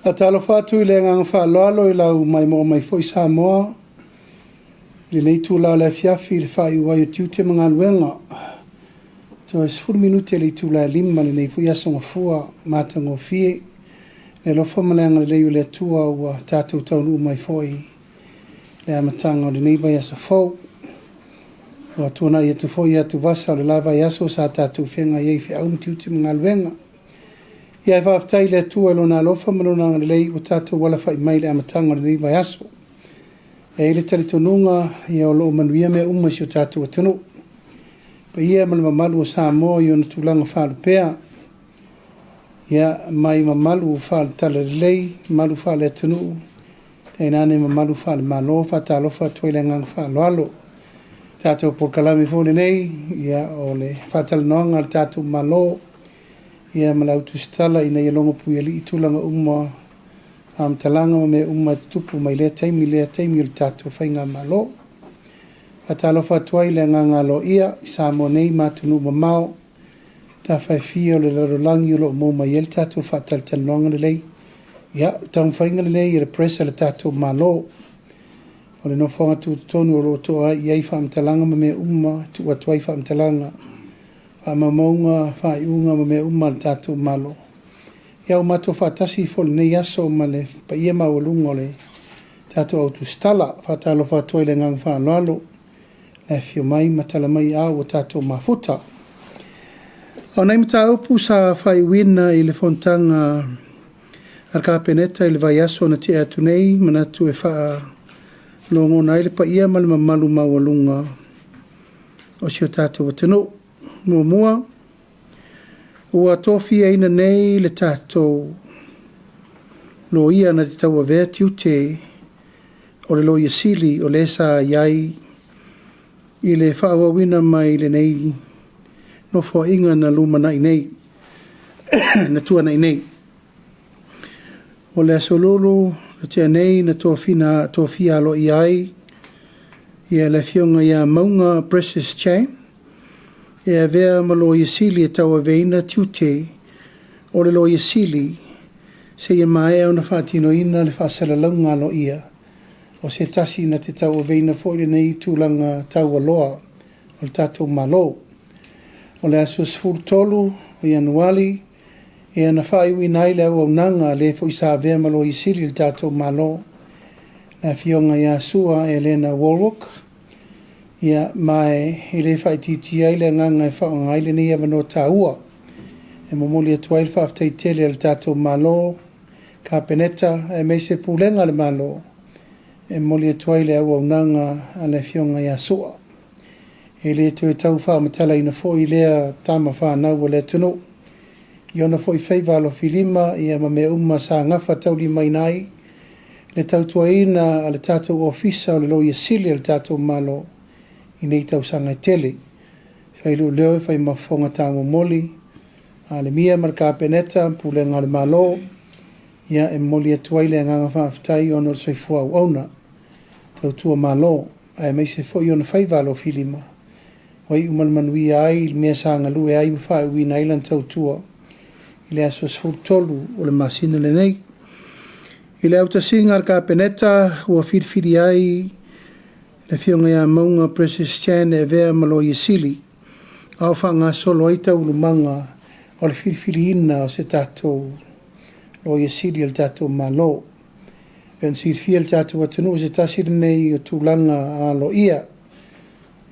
Faatalofa atu i le agaga faaaloalo i lau maimoa mai foi Samoa i lenei itula o le afiafi i le faaiu ai o tiute ma galuega. Toe 10 minute i le itula e 5 i lenei foi aso Gafua matagofie. Le alofa ma le agalelei o le Atua ua tatou taunuu mai foi i le amataga o lenei vaiaso fou. Ua tuanai atu foi atuvasa o le la vaiaso sa tatou feagai ai i feau ma tiute ma galuega. Ia ae faafetai i le Atua i Lona alofa ma Lona agalelei ua tatou alafai mai i le amataga o lenei vaiaso. E i ai le talitonuga, ia o lo o manuia mea uma i si o tatou atunuu. Paia ma le mamalu o Samoa i ona tulaga faalupea, ia, mai mamalu faale-Talalelei, mamalu faale-atunuu, tainane mamalu faale-Malo. Faatalofa atu ai i le agaga faaaloalo. Tatou polokalame foi lenei, ia, o le faatalanoaga a le tatou Malo, ia ma le autusitala ina ia logo puialii tulaga uma faamatalaga ma mea uma e tutupu mai lea taimi i lea taimi o le tatou faigamalo. Faatalofa atu ai i le agaga aloaia i Samoa nei ma atunuu mamao, tafa e fia o le lalolagi o lo o maua mai ai le tatou faatalatalanoaga lelei. Ia, o le taumafaiga lenei e le press a le tatou Malo. O le nofoaga tutotonu o lo o to'a i ai faamatalaga ma mea uma e tuu atu ai faamatalaga, faamaumauga, faaiuga ma mea uma a le tatou Malo. Ia ua matou faatasi foi i lenei aso ma le paia maualuga o le tatou au tusitala. Faatalofa atu ai i le agaga faaaloalo le afifio mai ma tala mai a ua tatou mafuta. O nai mataupu sa faaiuina i le fonotaga a le Kapeneta i le vaiaso na tea atu nei, manatu e faalogona ai le paia ma le mamalu maualuga o si o tatou atunuu. Muamua, ua tofiaina nei le tatou loia na te tauavea tiute o le Loia Sili o le sa i ai i le faaauauina mai lenei nofoaiga na lumanai nei, na tuanai nei. O le Aso Lulu na tea nei na tofia aloaia ai ia le Afioga ia Mauga Precious Chang e avea ma Loia Sili e tauaveina tiute o le Loia Sili seia maea ona faatinoina le faasalalauga aloaia o se tasi na te tauaveina foi lenei tulaga taualoa o le tatou Malo. O le aso 13 o Ianuari, ia na faaiuina ai le auaunaga a le foi sa avea ma Loia Sili o le tatou Malo, le Afioga ia Sua Elena Wallwork, ia, ma e le faaitiitia ai le agaga e faaaoga ai lenei avanoa taua e momoli atu ai le faafetai tele a le tatou Malo, Kapeneta, aemaise Pulega a le Malo, e momoli atu ai le auaunaga a le Afioga ia Sua. E le toe tau faamatalaina foi lea tama fanau a le atunuu i ona foi faiva alofilima, ia ma mea uma sa gafataulimaina ai le tautuaina a le tatou Ofisa o le Loia Sili a le tatou Malo i nei tausaga e tele. Fai lou leo e fai ma fofoga taumomoli a le Mia ma le Kapeneta, Pulega a le Malo, ia e momoli atu ai le agaga faafetai ona o le soifua auauna, tautua Malo, aemaise foi ona faiva alofilima, ua iu ma le manuia ai le mea sa galue ai ma faaiuina ai lana tautua i le aso 13 o le masina lenei. I le autasiga a le Kapeneta ua filifili ai le Afioga ia Mauga Precious Chan e avea ma Loia Sili, a o faagasolo ai taualumaga o le filifiliina o se tatou Loia Sili a le tatou Malo. E pei ona silafia e le tatou atunuu, o se tasi lenei o tulaga aloaia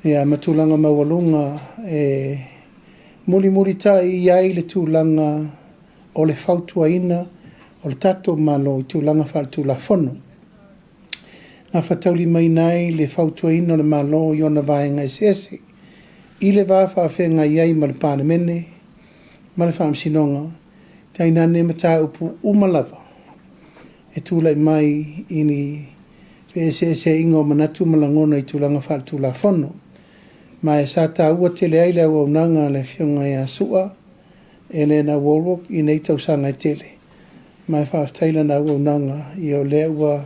ia ma tulaga maualuga e mulimulitai i ai le tulaga o le fautuaina o le tatou Malo i tulaga faaletulafono. Gafataulimaina ai le fautuaina o le Malo i ona vaega eseese i le va faafeagai ai ma le Palemene ma le Faamasinoga, tainane mataupu uma lava e tulai mai i ni feeseeseaiga o manatu ma lagona i tulaga faaletulafono. Ma e sa taua tele ai le auaunaga a le Afioga ia Sua Elena Wallwork i nei tausaga e tele. Ma e faafetai lana auaunaga, ia o lea ua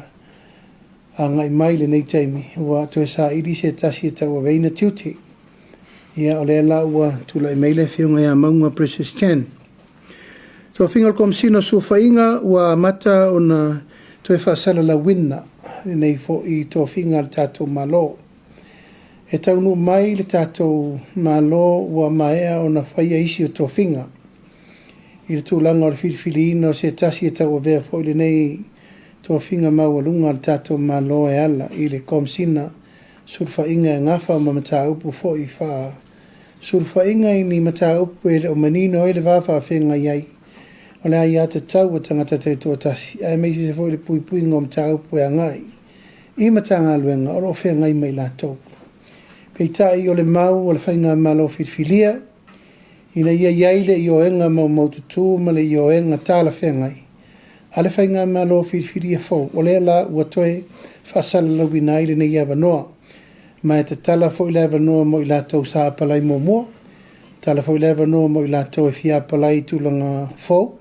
agai mai lenei taimi, ua toe saili se tasi e tauaveina tiute. Ia o lea la ua tulai mai le Afioga ia Mauga Precious Chan. Tofiga o le Komesina o Sulufaiga ua amata ona toe faasalalauina lenei foi tofiga a le tatou Malo. E taunuu mai le tatou Malo ua maea ona faia isi o tofiga i le tulaga o le filifiliina o se tasi e tauavea foi lenei tofiga maualuga a le tatou Malo e ala i le Komesina Sulufaiga e gafa ma mataupu foi faa sulufaiga i ni mataupu e le o manino ai le va faafeagai ai o le aiatatau a tagata taitoatasi, aemaise foi le puipuiga o mataupu e agai i Matagaluega o lo o feagai ma i latou. Peitai o le mau a le Faigamalo filifilia, ina ia i ai le ioega maumaututu ma le ioega talafeagai a le Faigamalo filifilia fou, o lea la ua toe faasalalauina ai lenei avanoa. Ma e tatala foi le avanoa mo i latou sa apalai muamua, tatala foi le avanoa mo i latou e fia apalai i tulaga fou,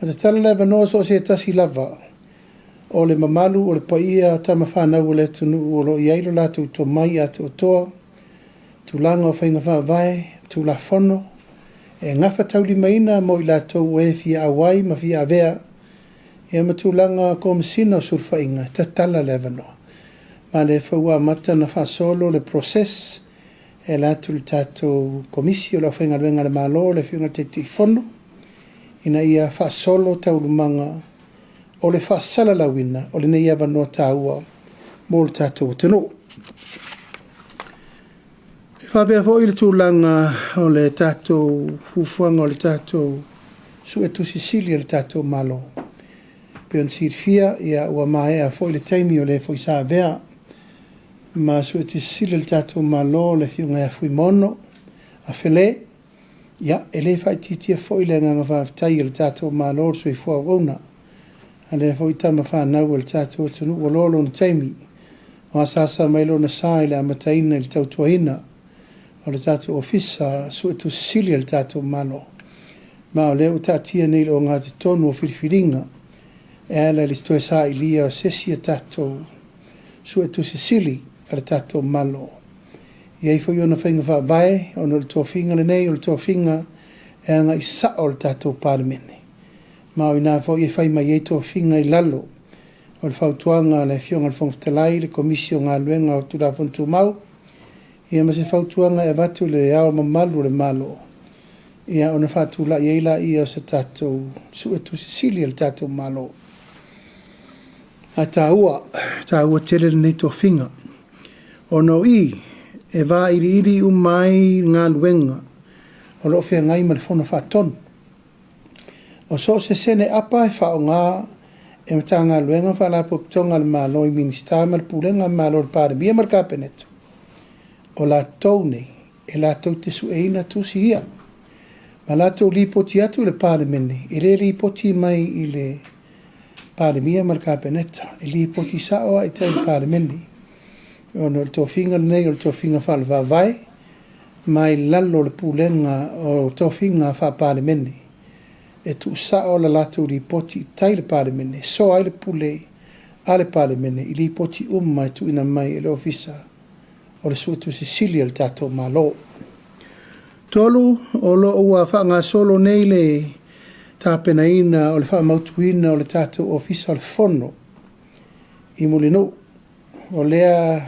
ma tatala le avanoa so o se tasi lava o le mamalu o le paia tama fanau o le atunuu o lo o i ai lo latou tomai atoatoa, tulaga o faiga faavae, Tulafono, e gafataulimaina mo i latou o e fia auai ma fia avea ia ma tulaga Komesina o Sulufaiga, e tatala le avanoa. Ma lea foi ua amata ona faasolo le process e ala atu i le tatou Komisi o le Aufaigaluega a le Malo, le Afioga i le Taitaifono, ina ia faasolo taualumaga o le faasalalauina o lenei avanoa taua mo le tatou atunuu. E faapea foi le tulaga o le tatou fuafuaga o le tatou Suetusi Sili a le tatou Malo. E pei ona silafia, ia, ua maea foi le taimi o le foi sa avea ma Suetusi Sili a le tatou Malo, le Afioga ia Fuimaono Afelé. Ia, e le faaitiitia foi le agaga faafetai a le tatou Malo i le soifua auauna a lea foi tama fanau a le tatou atunuu ua loa lona taimi o asaasa mai lona sa i le amataina i le tautuaina o le tatou Ofisa Suetusi Sili a le tatou Malo. Ma o lea ua taatia nei i le ogatotonu o filifiliga e ala i le toe sailia o se isi a tatou Suetusi Sili a le tatou Malo. E i ai foi ona faiga faavae, ona o le tofiga lenei o le tofiga e agai sao i le tatou Palemene. Ma o i ina foi e fai mai ai tofiga i lalo o le fautuaga a le Afioga i le Fofoga Fetalai, le Komisi o Galuega o Tulafono Tumau, ia ma se fautuaga e avatu i le Ao Mamalu o le Malo, ia ona faatulai ai laia o se tatou Suetusi Sili a le tatou Malo. Ae taua, taua tele lenei tofiga, ona o i e vailiili uma ai galuega o lo o feagai ma le Fono Faatonu. O so o se sene apa e faaaoga e Matagaluega ma Faalapotopotoga a le Malo i Minisita ma le Pulega a le Malo, le Palemia ma le Kapeneta, o latou nei e latou te sueina tusi ia ma latou lipoti atu i le Palemene. E le lipoti mai i le Palemia ma le Kapeneta, e lipoti sao lava i tai i le Palemene, ona o le tofiga lenei o le tofiga faale-Faavae, ma i lalo o le pulega o tofiga faa-Palemene. E tuusao la latou lipoti i tai i le Palemene, e soa ai le pule a le Palemene i lipoti uma e tuuina mai e le Ofisa o le Suetusi Sili a le tatou Malo. 3, o lo o ua faagasolo nei le tapenaina o le faamautuina o le tatou Ofisa o le Fono i Mulinuu. O lea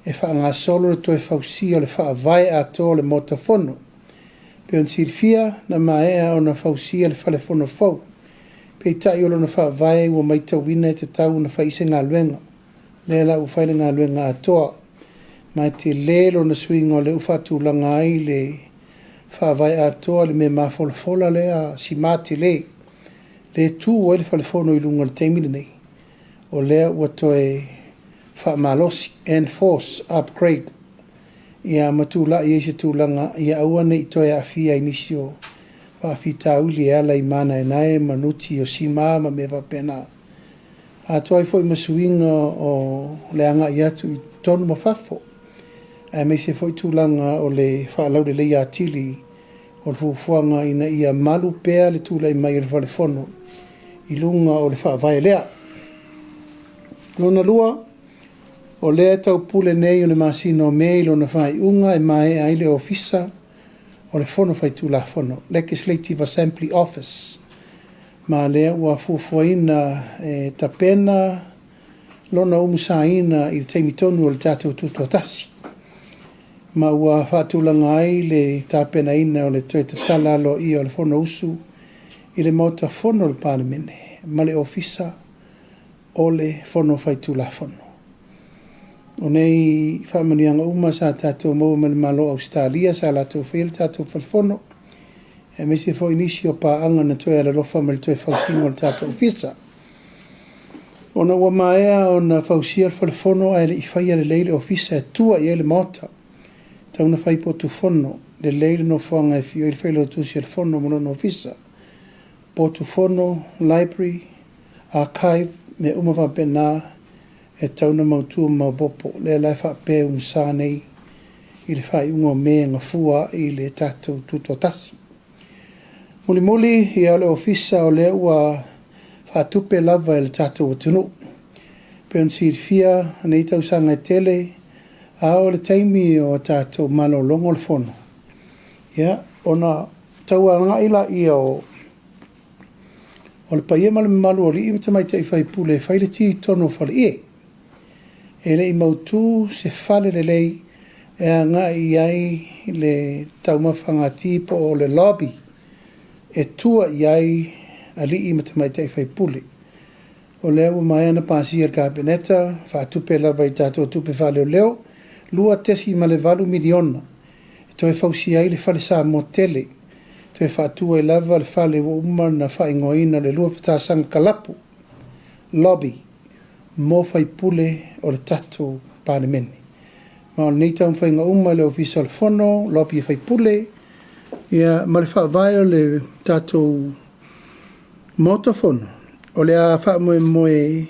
e faagasolo le toe fausia o le faavae atoa o le Maota Fono. Pei ona silafia, na maea ona fausia le Fale Fono fou, peitai o lona faavae ua matauina e tatau ona fai se galuega. Lea la ua fai le galuega atoa, ma e tele lona suiga o lea ua faatulaga ai le faavae atoa, le mea mafolafola lea sima tele, lea e tu ai le Fale Fono i luga o le taimi lenei, o lea ua toe faamalosi, enforce, upgrade, ia ma tulai ai se tulaga ia aua ne i toe aafia i nisi o faafitauli e ala i manaenae ma nuti o sima ma mea faapena. Atoa ai foi ma suiga o le agai atu i totonu ma fafo, aemaise foi tulaga o le faalauleleia atili o le fuafuaga ina ia malu pea le tulai mai o le Fale Fono i luga o le faavae lea. Lona lua, o lea e taupule nei o le masina o Me i lona faaiuga e maea ai le Ofisa o le Fono Faitulafono, Legislative Assembly Office. Ma lea ua fuafuaina e tapena lona umusaina i le taimi tonu o le tatou Tutoatasi, ma ua faatulaga ai le tapenaina o le toe tatala aloaia o le Fonousu i le Maota Fono o le Palemene ma le Ofisa o le Fono Faitulafono. O nei faamanuiaga uma sa tatou maua mai le Malo o Ausetalia sa latou faia le tatou Fale Fono, aemaise foi nisi o paaga na toe alolofa mai i le toe fausiga o le tatou Ofisa. Ona ua maea ona fausia le Fale Fono ae le i faia lelei le Ofisa e tua i ai le Maota, e tatau ona fai potu fono, lelei le nofoaga e afio ai le Failautusi o le Fono ma lona Ofisa, potu fono, library, archive, mea uma faapena e tatau ona mautu ma maopoopo. O lea la e faapea e umusa nei i le faaiuga o Me e gafua ai le tatou Tutoatasi. Mulimuli, ia o le Ofisa o lea ua faatupe lava e le tatou atunuu. Pei ona silafia nei tausaga e tele, a oo i le taimi o tatou malologa o le Fono, ia, ona tau agai lea o le paia ma le mamalu o alii ma tamaitai sui usufono e fai le ti i totonu o faleie. E le i mautu se fale lelei e agai i ai le taumafaga ti po o le lobby e tua i ai alii ma tamaitai sui usufono. O lea ua maea ona pasia e le Kapeneta, faatupe lava i tatou tupe faaleoleo, $2.8 miliona e toe fausia ai le Fale Samoa tele, toe faatu ai lava le fale ua uma ona faaigoaina o le Luafatasaga Kalapu Lobby mo sui usufono o le tatou Palemene. Ma o lenei taumafaiga uma i le Ofisa o le Fono, lobby a sui usufono, ia, ma le faavae o le tatou Maota Fono, o le a faamoemoe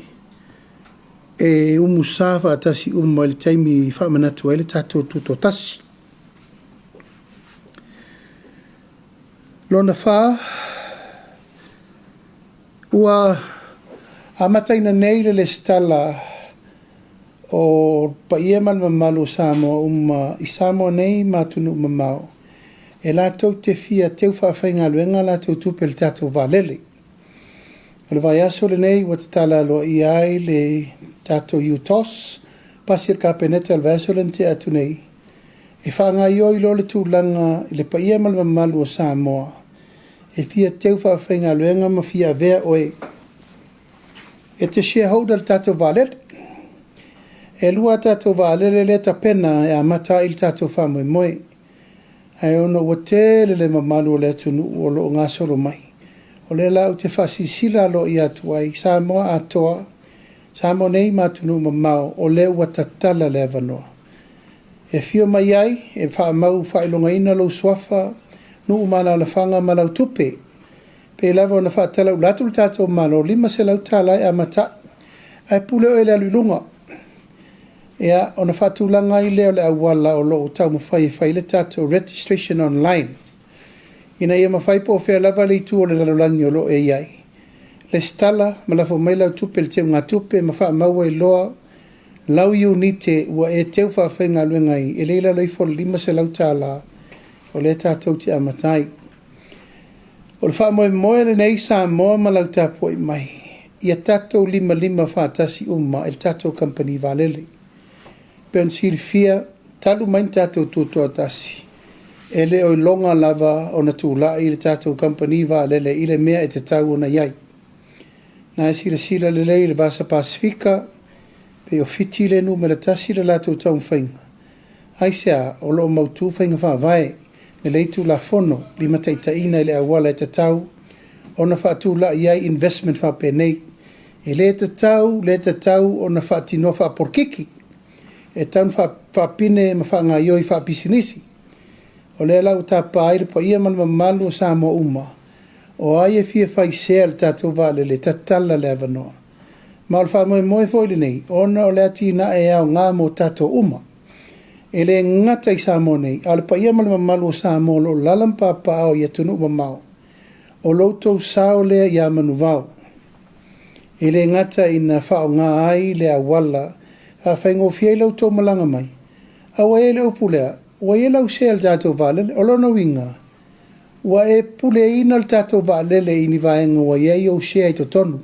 e umusa faatasi uma i le taimi e faamanatu ai le tatou Tutoatasi. Lona fa, ua amataina nei le resitala o paia ma le mamalu o Samoa uma i Samoa nei ma atunuu mamao e latou te fia teu faafaigaluega a latou tupe i le tatou vaalele. O le vaiaso lenei ua tatala aloaia ai le tatou UTOS, pasi e le Kapeneta i le vaiaso lea na tea atu nei, e faagaoioi loa le tulaga i le paia ma le mamalu o Samoa e fia teu faafaigaluega ma fia avea oe e te shareholder i le tatou vaalele. E lua a tatou vaalele lea e tapena e amata ai le tatou faamoemoe. Ae ona ua tele le mamalu o le atunuu o lo o gasolo mai, o lea la ou te faasilasila aloaia atu ai, Samoa atoa, Samoa nei ma atunuu mamao, o lea ua tatala le avanoa. E afio mai ai e faamau faailogaina lou suafa, nuu ma alaalafaga ma lau tupe. Pei lava ona faatalaula atu le tatou Malo, $500 e amata ai, ae pule oe i le alu i luga. Ia, ona faatulaga ai lea o le auala o lo o taumafai e fai le tatou registration online, ina ia mafai po o fea lava le itu o le lalolagi o lo o e i ai, resitala ma lafo mai lau tupe i le teugatupe ma faamau ai loa lau iunite ua e teu faafaigaluega ai, e le i lalo ifo o le $500 o lea tatou te amata ai. O le faamoemoe lenei Samoa ma lau tapuai mai, ia tatou limalima faatasi uma i le tatou kamupani vaalele. Pei ona silafia, talu mai ona tatou tutoatasi, e le o iloga lava ona tulai le tatou kamupani vaalele i le mea e tatau ona i ai. Na e silasila lelei i le Vasa Pasefika, pei o Fiti le numera 1 le latou taumafaiga. Aisea? O lo o mautu faiga faavae, lelei tulafono, limataitaiina i le auala e tatau ona faatulai ai investment faapenei. E le tatau, le tatau ona faatinoa faapolokiki. E tatau ona faapine ma faagaoioi faapisinisi. O lea la ua tapa ai le paia ma le mamalu o Samoa uma, o ai e fia fai sea i le tatou vaalele, tatala le avanoa. Ma o le faamoemoe foi lenei, ona o le atinae e aoga mo tatou uma. E le gata i Samoa nei, a o le paia ma le mamalu o Samoa o lo o alaala ma papaaao i atunuu mamao, o lo outou sao lea ia Manuvao. E le gata ina faaaoga ai le auala faafaigofie ai lo outou malaga mai, a ua i ai le upu lea, ua i ai lau sea i le tatou vaalele. O lona uiga, Ua e puleaina le tatou vaalele i ni vaega ua i ai ou share i totonu.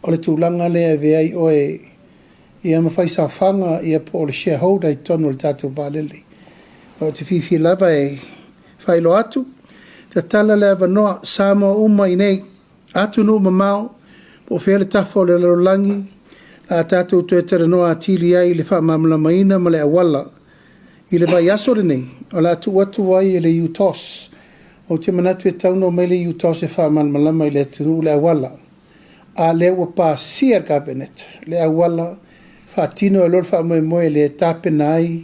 O le tulaga lea e avea ai oe ia ma faisaofaga ia po o le shareholder i totonu o le tatou vaalele. Ou te fiafia lava e faailoa atu, tatala le avanoa, Samoa uma i inei, atunuu mamao, po o fea le tafa o le lalolagi, a tatou toe talanoa atili ai i le faamalamalamaina ma le auala. I le vaiaso lenei, o le a tuu atu ai e le UTOS. Ou te manatu e tatau ona omai le UTOS e faamalamalama i le atunuu le auala. A lea ua pasia e le Kapeneta le auala, faatino ai loa le faamoemoe lea e tapena ai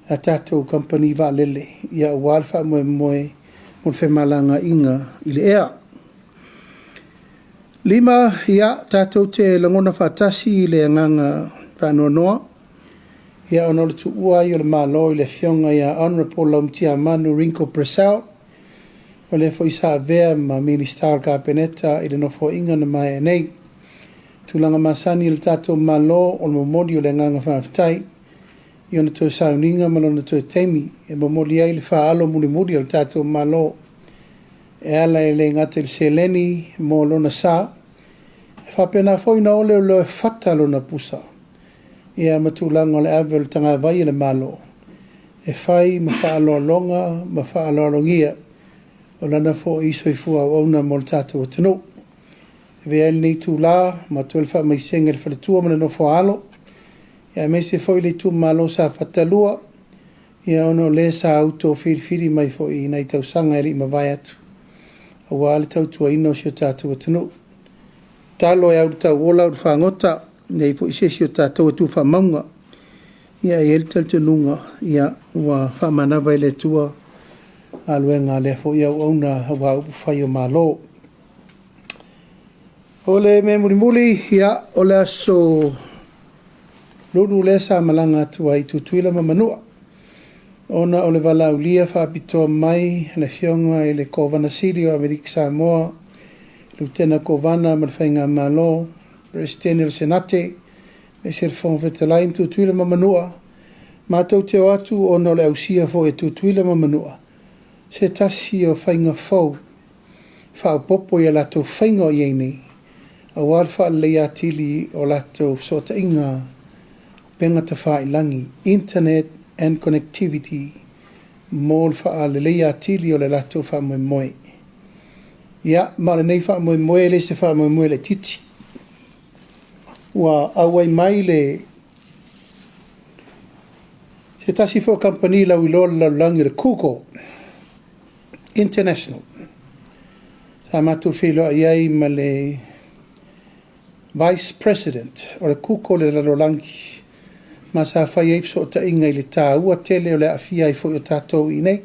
a tatou kamupani vaalele, ia aua le faamoemoe mo le femalagaaiga i le ea. 5, ia, tatou te lagona faatasi i le agaga faanoanoa, ia ona o le tuua ai o le Malo i le Afioga ia Honourable Laumatiamanu Ringo Purcell, o lea foi sa avea ma Minisita o le Kapeneta i le Nofoaiga na maea nei. Tulaga masani o le tatou Malo o le momoli o le agaga faafetai i ona toe sauniga ma lona toe taimi e momoli ai le faaalo mulimuli o le tatou Malo e ala e le gata i le seleni mo lona sa, e faapena foi ona oleoleo e fata lona pusa, ia ma tulaga o le ave o le tagavai e le Malo e fai ma faaaloaloga ma faaaloalogia o lana foi soifua auauna mo le tatou atunuu. E avea ai lenei itula ma avatu ai le faamaisega i le faletua ma le nofo-a-alo, aemaise foi le itumalo Safata 2, ia ona o le sa outou filifili mai foi i nai tausaga e le i mavae atu, aua le tautuaina o si o tatou atunuu. Tatalo e au i le tauola au i le fagota, e leai foi se isi o tatou e tu faamauga. Ia e i ai le talitonuga, ia, ua faamanava e le Atua galuega a lea foi auauna aua upufai o Malo. O le mea mulimuli, ia, o le aso Lulu lea sa malaga atu ai i Tutuila ma Manua, ona o le valaaulia faapitoa mai a le Afioga i le Kovana Sili o Amerika Samoa, Lutena Kovana ma le Faigamalo, Peresetene o le Senate, aemaise le Fofoga Fetalai ma Tutuila ma Manua, matou te o atu ona o le ausia foi e Tutuila ma Manua se tasi o faiga fou faaopoopo i a latou faiga o i ai nei, aua le faaleleia atili o latou fesootaiga upega tafailagi, internet and connectivity, mo le faaleleia atili o le latou faamoemoe. Ia, ma o lenei faamoemoe e le se faamoemoe laitiiti. Ua auai mai le se tasi foi o kamupani lauiloa o le lalolagi o le Google International. Sa matou feiloai ai ma le Vice President o le Google i le lalolagi, ma sa fai ai fesootaiga i le taua tele o le aafia ai foi o tatou i inei.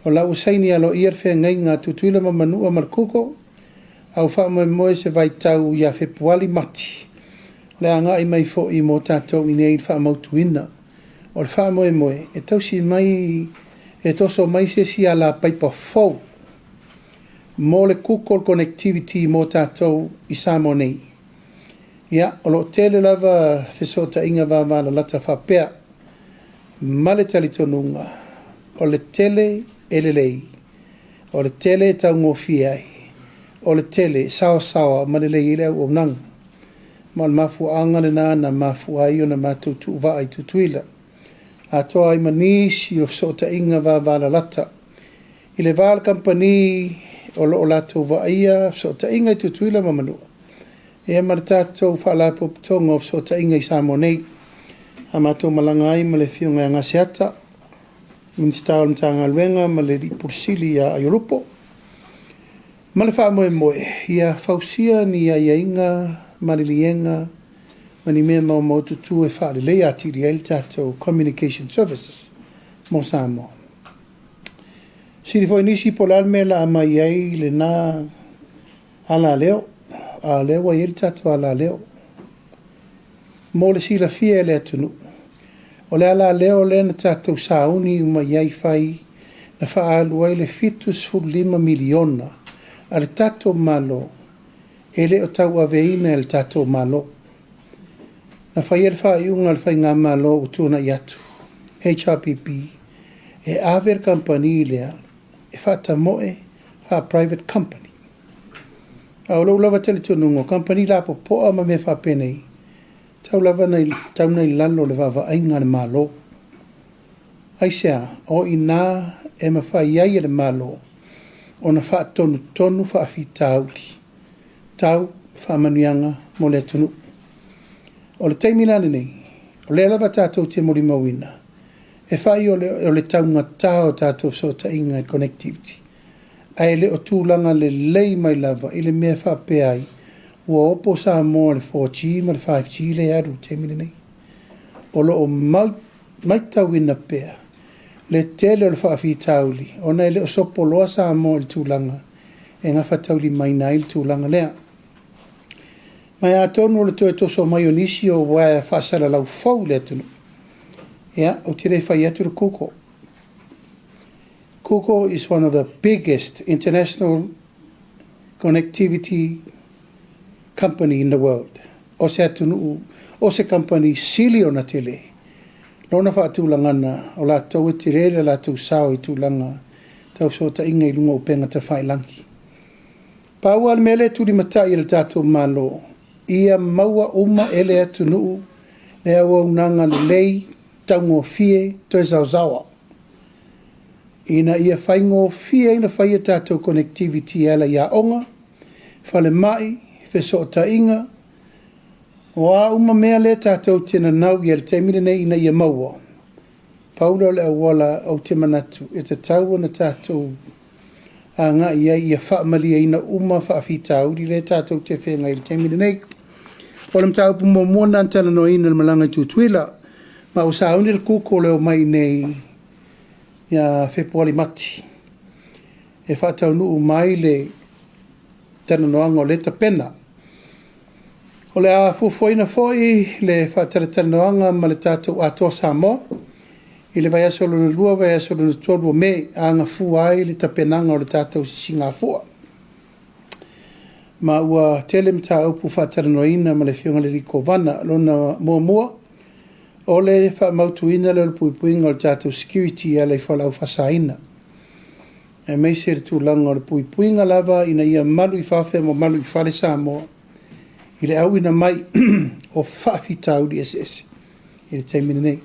O la ua saini aloaia le feagaiga a Tutuila ma Manua ma le Google, a ua faamoemoe se vaitau ia Fepuari Mati, o le agai mai foi mo tatou i inei i le faamautuina. O le faamoemoe e tausi mai, e toso mai se isi alapaipa fou mo le Google Connectivity mo tatou i Samoa nei. Ia, o lo o tele lava fesootaiga vavalalata faapea, ma le talitonuga, o le tele e lelei, o le tele e taugofie ai, o le tele e saoasaoa ma lelei ai le auaunaga. Ma o le mafuaaga lena na mafua ai ona matou tuuvaa i Tutuila, atoa ai ma nisi o fesootaiga vavalalata. I le va o le kamupani o lo o latou vaaia fesootaiga i Tutuila ma Manua, ia ma le tatou Faalapotopotoga o Fesootaiga i Samoa nei. A matou malaga ai ma le Afioga ia Gaseata, Minisita o le Matagaluega ma le Alii Pule Sili ia Aiolupo, ma le faamoemoe ia fausia ni aiaiga, maliliega ma ni mea maumaututu e faaleleia atili ai le tatou communication services mo Samoa. Sili foi nisi po o le a le mea o le a aumai ai lena alaleo, a o lea ua i ai le tatou alaleo. Mo le silafia e le atunuu, o le alaleo lea na tatou sauni uma i ai fai na faaalu ai le $75 miliona a le tatou Malo e le o tauaveina e le tatou Malo. Na faia le faaiuga a le Faigamalo ua tuanai atu, HRPP, e ave le kamupani lea e faatamoe faa-private company. A o lou lava talitonuga, o kamupani lapopoa ma mea faapenei, tau lava na i, tau na i lalo o le vaavaaiga a le Malo. Aisea? O i ina e mafai ai e le Malo ona faatonutonu faafitauli tau faamanuiaga mo le atunuu. O le taimi la lenei, o lea lava tatou te molimauina, e fai o le, o le taugata o tatou fesootaiga i connectivity, ae le o tulaga lelei mai lava i le mea e faapea ai, ua opo Samoa i le 4G ma le 5G lea e alu i le taimi lenei. O lo o matauina pea le tele o le faafitauli ona e le o sopoloa Samoa i le tulaga e gafataulimaina ai le tulaga lea. Ma e atonu o le toe toso mai o nisi o uaea faasalalau fou i le atunuu, ia, ou te le fai atu le Google. Google is one of the biggest international connectivity company in the world. O se atunuu, o se kamupani sili ona tele lona faatulagana, o latou e tele le latou sao i tulaga tau fesootaiga i luga o upega tafailagi. Pau lava le mea lea e tulimatai e le tatou Malo, ia maua uma e le atunuu le auaunaga lelei, taugofie, toe saosaoa, ina ia faigofie ai ona fai a tatou connectivity e ala i aoga, falemai, fesootaiga, o a uma mea lea tatou te nanau i ai i le taimi lenei ina ia maua. Pau lea o le auala ou te manatu e tatau ona tatou agai i ai ia faamalieina uma faafitauli lea tatou te feagai i le taimi lenei. O le mataupu muamua lena na talanoaina i le malaga i Tutuila, ma ua sauni le Google e omai i inei ia Fepuari Mati e faataunuu mai le talanoaga o lea e tapena. O le a fuafuaina foi le faatalatalanoaga ma le tatou Atoa Samoa i le vaiaso lona lua, vaiaso lona tolu o Me, a gafua ai le tapenaga o le tatou sisigafua. Ma ua tele mataupu faatalanoaina ma le Afioga i le Kovana. Lona muamua, o le faamautuina lea o le puipuiga o le tatou security e ala i fualaau faasaina, aemaise le tulaga o le puipuiga lava ina ia malu i fafo ma malu i fale Samoa i le auina mai o faafitauli eseese i le taimi lenei.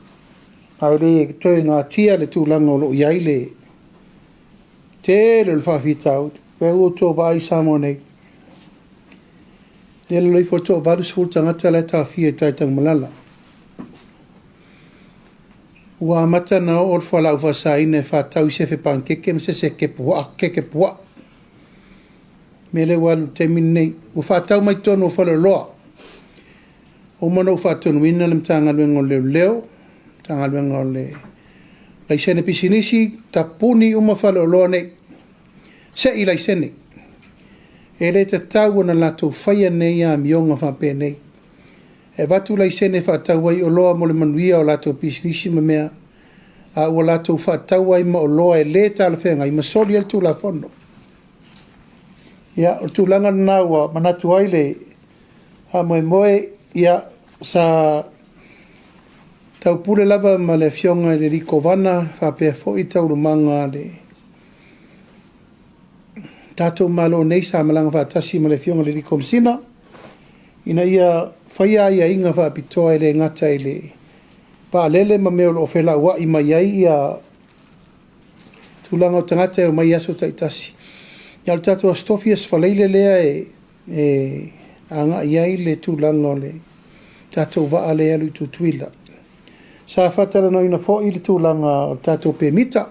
Ae le toe natia le tulaga o lo o i ai le tele o le faafitauli. O lea ua outou vaai i Samoa nei, e lalo ifo o le toa-80 tagata la e taofia i tai Tanumalala. Ua amata ona oo le fualaau faasaina e faatau i sefe panukeke ma se isi e keke puaa. Mea lea ua alu i le taimi lenei. Ua faatau mai totonu o faleoloa. Ua uma ona ou faatonuina le Matagaluega o Leoleo, Matagaluega o le Laisene Pisinisi, tapuni uma faleoloa nei, sei laisene. E le tatau ona latou faia nei amioga faapenei. E avatu laisene e faatau ai oloa mo le manuia o latou pisinisi ma mea, a ua latou faatau ai ma oloa e le talafeagai ma soli ai le Tulafono. Ia, o le tulaga lena ua manatu ai le faamoemoe, ia, sa taupule lava ma le Afioga i le alii Kovana faapea foi taualumaga a le tatou Malo nei sa malaga faatasi ma le Afioga i le alii Komesina ina ia faia aiaiga faapitoa e le gata i le vaalele ma mea o lo o felauai mai ai ia tulaga o tagata e omai i aso taitasi. Ia, o le tatou Aso Tofi, Aso Faraile lea e agai ai le tulaga o le tatou vaa lea e alu i Tutuila. Sa faatalanoaina foi le tulaga o le tatou pemita.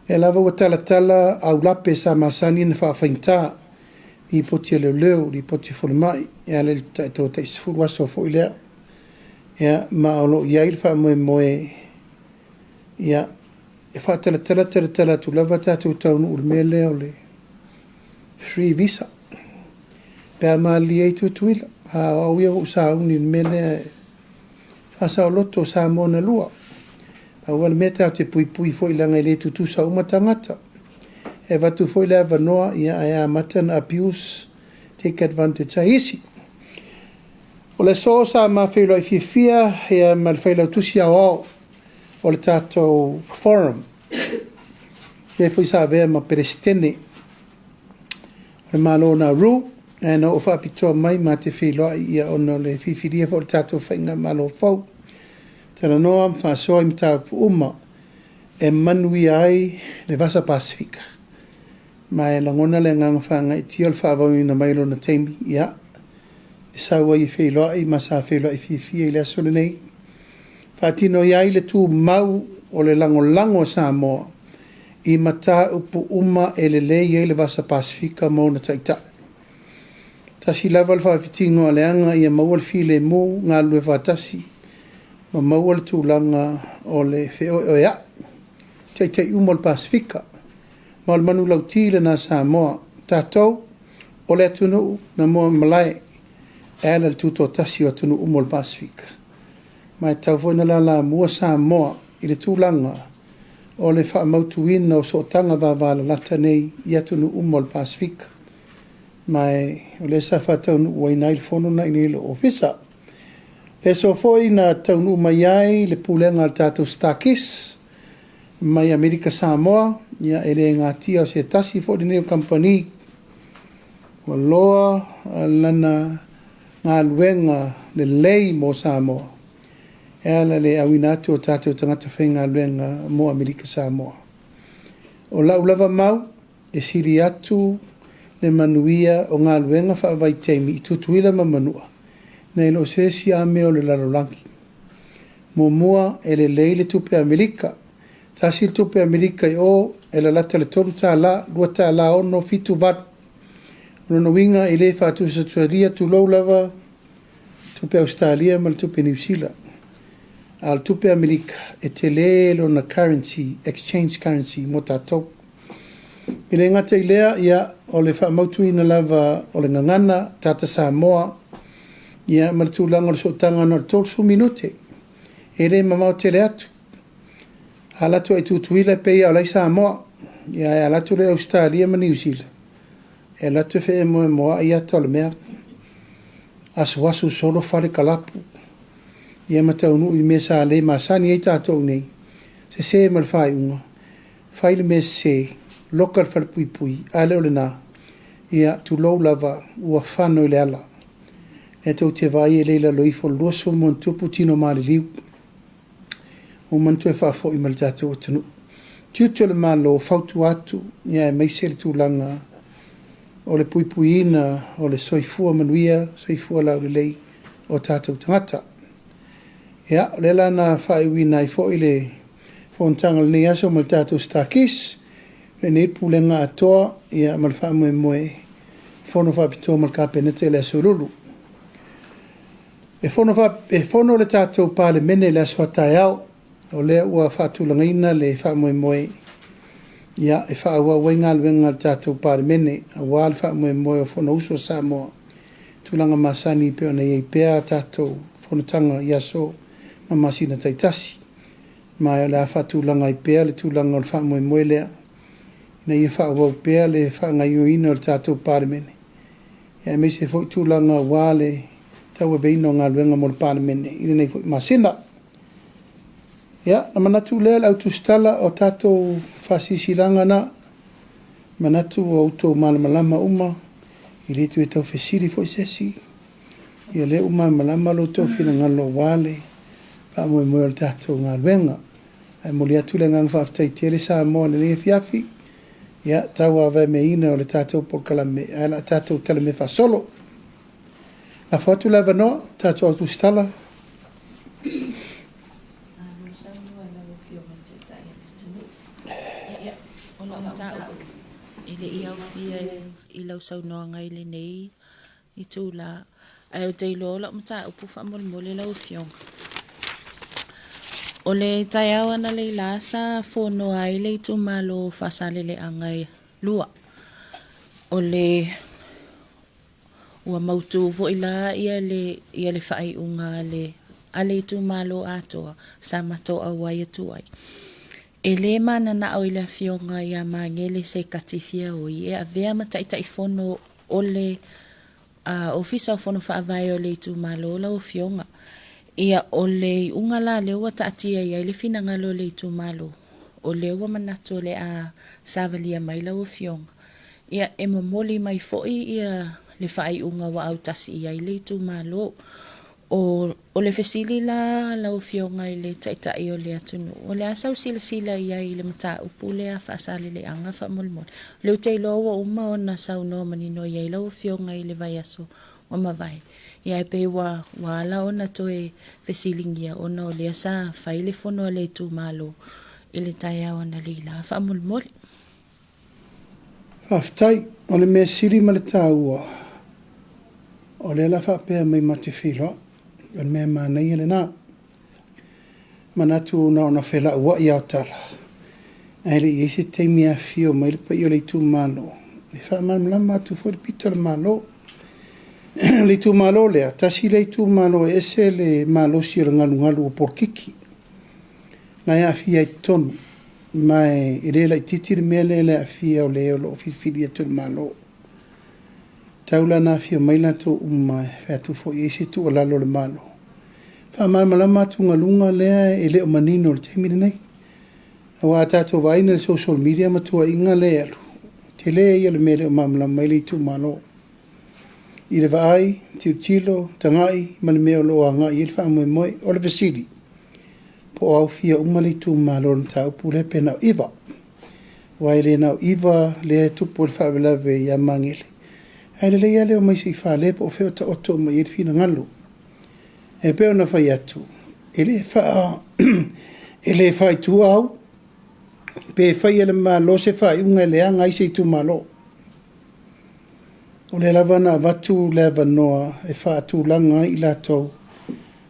Lea lava ua talatala aulape sa masani ona faafaigata, lipoti a leoleo, lipoti a falemai, e ala i le tai 10 aso foi lea. Ia, ma o lo o i ai le faamoemoe, ia, e faatalatala talatala atu lava tatou taunuu i le mea lea o le free visa pe a malilie ai Tutuila. A o au ia ua ou sauni i le mea lea e faasaoloto Samoa na lua. Pau lava le mea tatou te puipui foi leaga e le tutusa uma tagata. E avatu foi le avanoa, ia, ae amata ona abuse, take advantage ai isi. O le aso sa ma feiloai fiafia ia ma le Failautusi Aoao o le tatou Forum. Lea foi sa avea ma Peresetene o le Malo o Nauru, ae na oo faapitoa mai ma te feiloai ia ona o le filifilia foi o le tatou faigamalo fou. Talanoa ma faasoa i mataupu uma e manuia ai le Vasa Pasefika. Ma e lagona le agaga faagaeetia o le faaavauina mai o lona taimi, ia, e sau ai e feiloai ma sa feiloai fiafia i le aso lenei. Faatino ai le tumau o le lagolago a Samoa i mataupu uma e lelei ai le Vasa Pasefika ma ona taitai. Tasi lava le faafitiga o leaga ia maua le filemu, galulue faatasi ma maua le tulaga o le feoeoea'i, taitai uma o le Pasefika. Ma o le manulauti lena a Samoa, tatou o le atunuu na moamalae e ala i le tutoatasi o atunuu uma o le Pasefika. Ma e tatau foi ona lalamua Samoa i le tulaga o le faamautuina o sootaga vavalalata nei i atunuu uma o le Pasefika. Ma e o lea sa faataunuuina ai le fono lena i inei i lou ofisa. Le aso foi na taunuu mai ai le pulega a le tatou StarKiss mai Amerika Samoa, ia e le natia o se tasi foi lenei o kamupani ua loa lana galuega lelei mo Samoa e ala i le auina atu o tatou tagata faigaluega mo Amerika Samoa. O lau lava mau, e sili atu le manuia o galuega faavaitaimi i Tutuila ma Manua nai lo se isi lava mea o le lalolagi. Muamua, e lelei le tupe Amerika. Tasi le tupe Amerika i o e lalata i le $3, $2.6, 7, 8. O lona uiga e le faatusatusalia, tulou lava, tupe Ausetalia ma le tupe Niu Sila. A o le tupe Amerika, e tele lona currency, exchange currency mo tatou. E le gata i lea, ia, o le faamautuina lava o le gagana, Tata Samoa, ia, ma le tulaga o le sootaga na o le 30 minute. E le mamao tele atu. A alu atu i Tutuila e pei lava o la e i Samoa. Ia, ae a alu atu loa i Ausetalia ma Niu Sila, e alu atu e feemoemoai ata o le mea, asuasu solo fale kalapu, ia ma taunuu i mea sa le masani ai tatou nei, sese ma le faaiuga, fai le mea sese, loka le falepuipui, a le o lena, ia, tulou lava, ua fano i le ala. E tou te vaai e le i lalo ifo o le 20+ tino maliliu ua uma ona toe faafoi mai i le tatou atunuu. Tiute o le Malo, fautua atu, ia aemaise le tulaga o le puipuiina o le soifua manuia, soifua laulelei o tatou tagata. Ia, o lea la na faaiuina ai foi le fonotaga o lenei aso ma le tatou StarKiss, lenei pulega atoa, ia, ma le faamoemoe fono faapitoa ma le Kapeneta i le aso Lulu. E fono, e fono le tatou Palemene i le aso a taeao, o lea ua faatulagaina le faamoemoe, ia, e faaauau ai galuega a le tatou Palemene, aua le faamoemoe o Fonousu a Samoa, tulaga masani pei ona i ai pea a tatou fonotaga i aso ma masina taitasi. Ma o le a faatulaga ai pea le tulaga o le faamoemoe lea, ina ia faaauau pea le faagaoioiina o le tatou Palemene, aemaise foi tulaga aua le tauaveina o galuega mo le Palemene i lenei foi masina. Ia, na manatu lea le au tusitala o tatou faasilasilaga na, manatu ua outou malamalama uma, e le toe tau fesili foi se isi, ia lea ua malamalama lo outou finagalo aua le faamoemoe o le tatou galuega. Ae momoli atu le agaga faafetai tele Samoa i lenei afiafi, ia, tauavameaina o le tatou polokalame, ae o le a tatou talamea faasolo. Lafo atu le avanoa, tatou au tusitala. Malo saunoa i lau Afioga i le Taitai o le atunuu. Ia, o lau mataupu e le i aofia i lau saunoaga i lenei itula, ae ou te iloa o lau mataupu faamolemole lau Afioga. O le taeao analeila sa fonoa ai le itumalo o Faasaleleaga 2. O le Ua mautu foi la ia le ia le faaiuga a le a le itumalo atoa sa matou auai atu ai. E le mananao i le afioga ia Magele Sekati Fiaoi e avea ma Taitaifono o le Ofisa o Fono Faavae o le itumalo lau afioga. Ia o le iuga la lea ua taatia i ai le finagalo o le itumalo. o lea ua manatu o le a savalia mai lau Afioga, ia, e momoli mai foi ia le faaiuga ua autasi i ai le itumalo. O, o le fesili la lau Afioga i le Taitai o le atunuu, o le a sau silasila i ai i le mataupu lea Faasaleleaga faamolemole? O lea ou te iloa ua uma ona saunoa manino i ai lau Afioga i le vaiaso ua mavae, ia ae pei ua, ua ala ona toe fesiligia ona o lea sa fai le fono a le itumalo i le taeao analeila faamolemole. Faafetai. O le mea sili ma le taua, o lea la faapea mai ma te feiloai. O le mea manaia lena. Manatu na ona felauai lava o tala, ae le i i ai se taimi e afifio mai le paia o le itumalo, e faamalamalama atu foi le pito o le Malo. O le itumalo lea, tasi lea itumalo e ese le malosi o le galugalu o polokiki, na e aafia ai i totonu, ma e le laitiiti le mea lea i le aafia o le o lo o filifili atu e le Malo. Tau la ina afifio mai latou uma e fai atu foi i ai se tuualalo a le Malo, faamalamalama atugaluga lea e le o manino i le taimi lenei. Aua a tatou vaai i le social media ma tuuaiga lea e alu, tele ia o le mea e le o malamalama ai le itumalo. I le vaai, tilotilo, tagai ma le mea o lo o agai i ai le faamoemoe. O le fesili, po o aofia uma le itumalo i le mataupu lea pe na o 9. Aua e le na o 9 lea e tupu ai le faalavelave ia Magele, ae lelei lava le omai se i fale po o fea o taoto uma i ai le finagalo. E pei ona fai atu, e le faa, e le faaitua au pe fai e le Malo se faaiuga e leaga ai se itumalo. O lea lava na avatu le avanoa e faatulaga ai i latou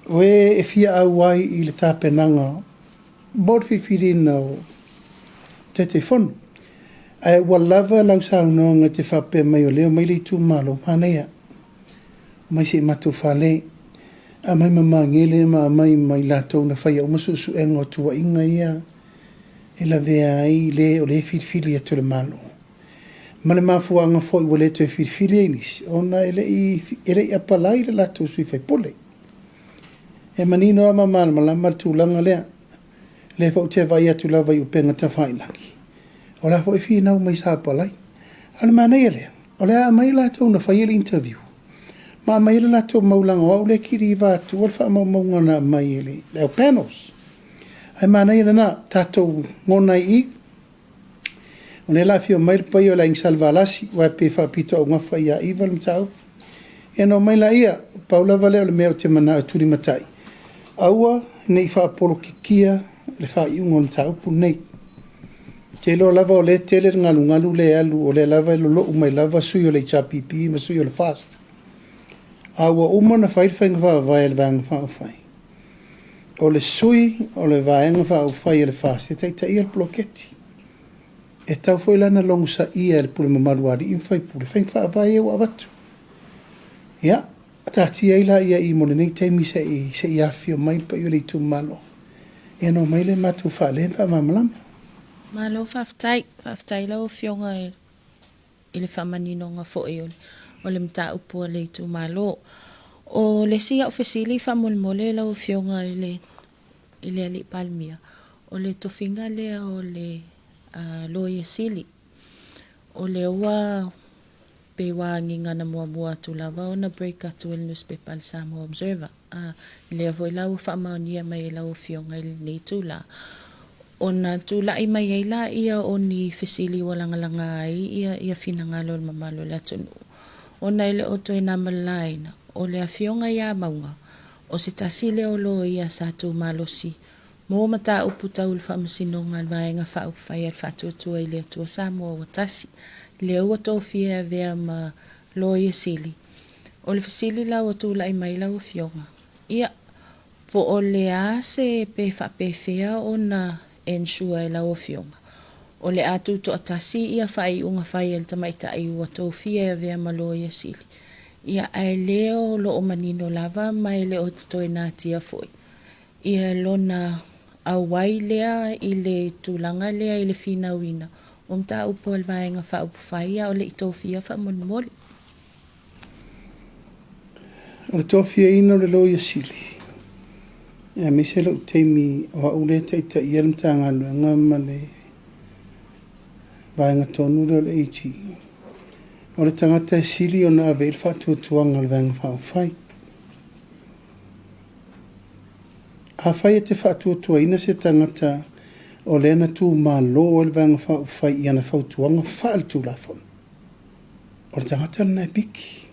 o e e fia auai i le tapenaga mo le filifiliina o Taitaifono. Ae ua lava lau saunoaga e te faapea mai o lea e omai le itumalo, manaia, omai se i matou fale, aumai ma Magele ma aumai ma i latou na faia uma suesuega o tuuaiga ia e lavea ai le o lea e filifili atu e le Malo. Ma le mafuaaga foi ua le toe filifili ai nisi, ona e le i apalai le latou sui faipule. E manino lava ma malamalama le tulaga lea. O lea foi ou te vaai atu lava i upega tafailagi, o la foi e finau mai sa apalai. A o le manaia lea, o le a aumai latou na faia le interview, ma aumai le latou mau leaga o au lea e kiliva atua le faamaumauga na aumai e le au panels. Ae manaia lena, tatou gona ai i i, o lea o le a afio mai le paia o le Aiga Salevalasi, aua e pei e faapitoaugafa ia Iva le mataupu. Ia ona omai laia, pau lava lea o le mea ou te manao e tulimatai, aua ne i faapolokikia le faaiuga o le mataupu lenei. Ou te iloa lava o lea e tele le galugalu lea e alu, o lea lava e lolou mai lava sui o le HRPP ma sui o le FAST. A ua uma ona fai le faiga faavae a le Vaega Faaupufai, o le sui o le Vaega Faaupufai a le FAST e taitaia le poloketi. E tatau foi la ona logosaia e le pule mamalu a alii ma faipule faiga faavae ia ua avatu. Ia, taatia ai laia i mo lenei taimi se i afifio mai le paia o le itumalo, ia ona omai lea matou faalē ma faamalamalama. Malo faafetai. Faafetai lau Afioga i le faamaninoga foi o le mataupu a le itumalo. O le isi au fesili faamolemole lau Afioga i le i le Alii Palemia, o le tofiga lea o le Loia Sili. O lea ua pei ua agiga na muamua atu lava ona break atu e le nusipepa a le Samoa Observer. A, lea foi la ua faamaonia mai e lau Afioga i lenei itula, ona tulai mai ai laia o ni fesili ua lagalaga ai ia finagalo o le mamalu o le atunuu, ona e le o toe na ma le laina, o le Afioga ia Mauga, o se tasi lea o loia sa tu malosi mo mataupu tau i le Faamasinoga a le Vaega Faaupufai a le Faatuatua i le Atua Samoa ua Tasi, lea ua tofia e avea ma Loia Sili. O le fesili la ua tulai mai lau Afioga, ia, po o le a se pe faapefea ona ensure e lau Afioga o le a tutoatasi ia faaiuga fai a le tamaitai ua tofia e avea ma Loia Sili, ia ae le o lo o manino lava ma e le o toe natia foi ia lona auai lea i le tulaga lea i le finauina o mataupu a le Vaega Faaupufai a o le i tofia faamolemole. O le tofiaina o le Loia Sili, Aemaise lou taimi o au lea e taitaia le Matagaluega ma le vaega tonu lea o le AG, o le tagata e sili ona ave i ai le faatuatuaga a le Vaega Faaupufai. Afai e te faatuatuaina se tagata o lea na tumalo ai le Vaega Faaupufai i ana fautuaga faaletulafono, o le tagata lena e piki.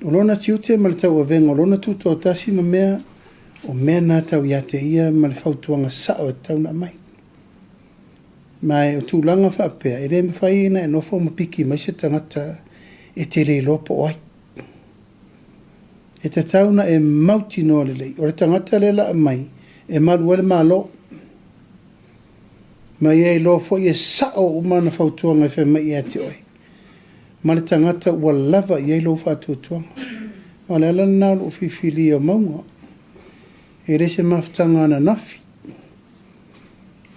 O lona tiute ma le tauavega o lona tutoatasi ma mea, o mea na tau ia te ia ma le fautuaga sao e tatau ona aumai. Ma o tulaga faapea, e le mafai ona e nofo ma piki mai se tagata e te le iloa po o ai. E tatau ona e mautinoa lelei, o le tagata lea o le a aumai, e malu ai le Malo. Ma ia iloa foi e sao uma ana fautuaga e fai mai ia te oe, ma le tagata ua lava i ai lou faatuatuaga. Ma o le ala lena o lou filifilia o Mauga. E le se mafutaga ananafi.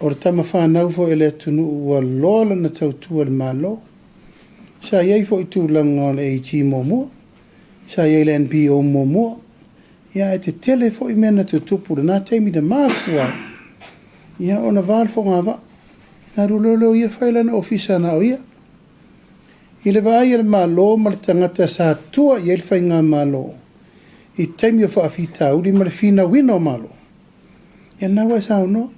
O le tama fanau foi a le atunuu ua loa lana tautua i le Malo. Sa i ai foi i tulaga o le AG muamua, sa i ai i le NPO muamua, ia ae tetele foi mea na tutupu i lena taimi na mafua ai ia ona va le fogavaa. Na alu loa lea o ia fai lana ofisa na o ia. I le vaai a le Malo ma le tagata sa tua i ai le faigamalo i taimi o faafitauli ma le finauina o Malo, ia lena ua e saunoa.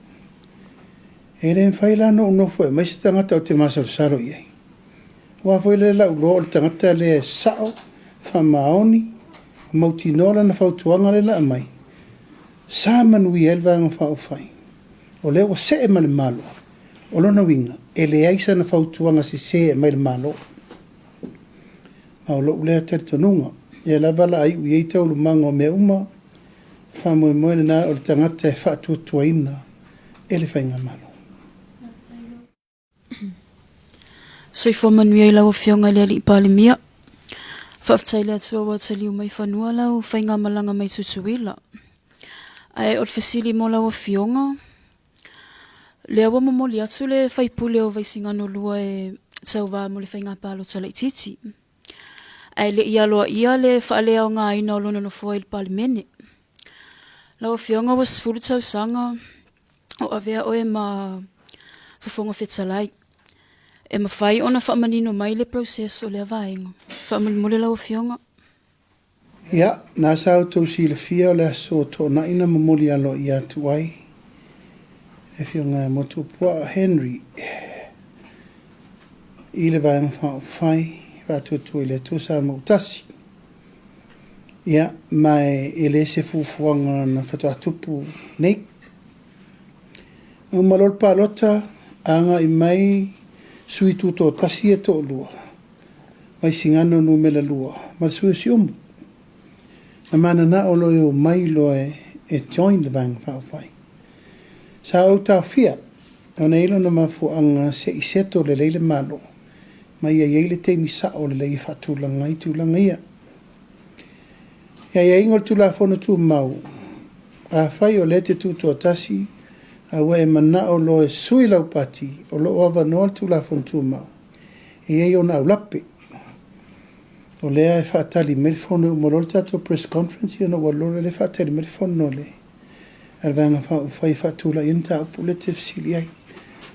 E le mafai la ona ou nofo e aumai se tagata ou te masalosalo i ai. Aua foi lea o le a ou iloa o le tagata lea e sao, faamaoni, mautinoa lana fautuaga lea o le a aumai, sa manuia ai le Vaega Faaupufai. O lea ua see ma le Malo, o lona uiga, e leai sana fautuaga sese e aumai i le Malo. Ma o lou lea talitonuga, o lea lava o le a iu i ai taualumaga o mea uma, o le faamoemoe lena o le tagata e faatuatuaina e le Faigamalo. Soifua manuia i lau Afioga i le Alii Palemia. Faafetai i le Atua ua taliu mai fanua lau faigamalaga mai Tutuila. Ae o le fesili mo lau Afioga, lea ua momoli atu le faipule o Vaisigano 2 e tauva mo le faiga palota laitiiti, ae le i aloaia le faaleaogaina o lona nofoa i le Palemene. Lau Afioga ua 10 tausaga o avea oe ma Fofoga Fetalai. E mafai ona faamanino mai le process o lea vaega? Faamolemole lau Afioga. Ia, na sa outou silafia o le aso Toonai na momoli aloaia atu ai le Afioga ia Motuopuaa Henry i le Vaega Faaupufai Faatuatua i le Atua Samoa ua Tasi. Ia, ma e le se fuafuaga na faatoa tupu nei. Na uma loa le palota, agai mai sui tutoatasi ia e toalua, Vaisigano Nu.2 ma le sui o Siumu. Na mananao loa e omai loa e join le Vaega Faaupufai. Sa ou taofia, ona e i ai lona mafuaaga se i settle lelei le Malo, ma ia i ai le taimi sao lelei e faatulaga ai tulaga ia. I aiaiga o le Tulafono Tumau, afai o lea e te tutoatasi a ua e manao loa e sui lau pati, o lo o avanoa le Tulafono Tumau e i ai ona aulape. O lea e faatali mai le fono e uma loa le tatou press conference ia ona ou alu loa lea faatali mai le fono a le Vaega Faaupufai e faatulai ai le mataupu lea e te fesili ai.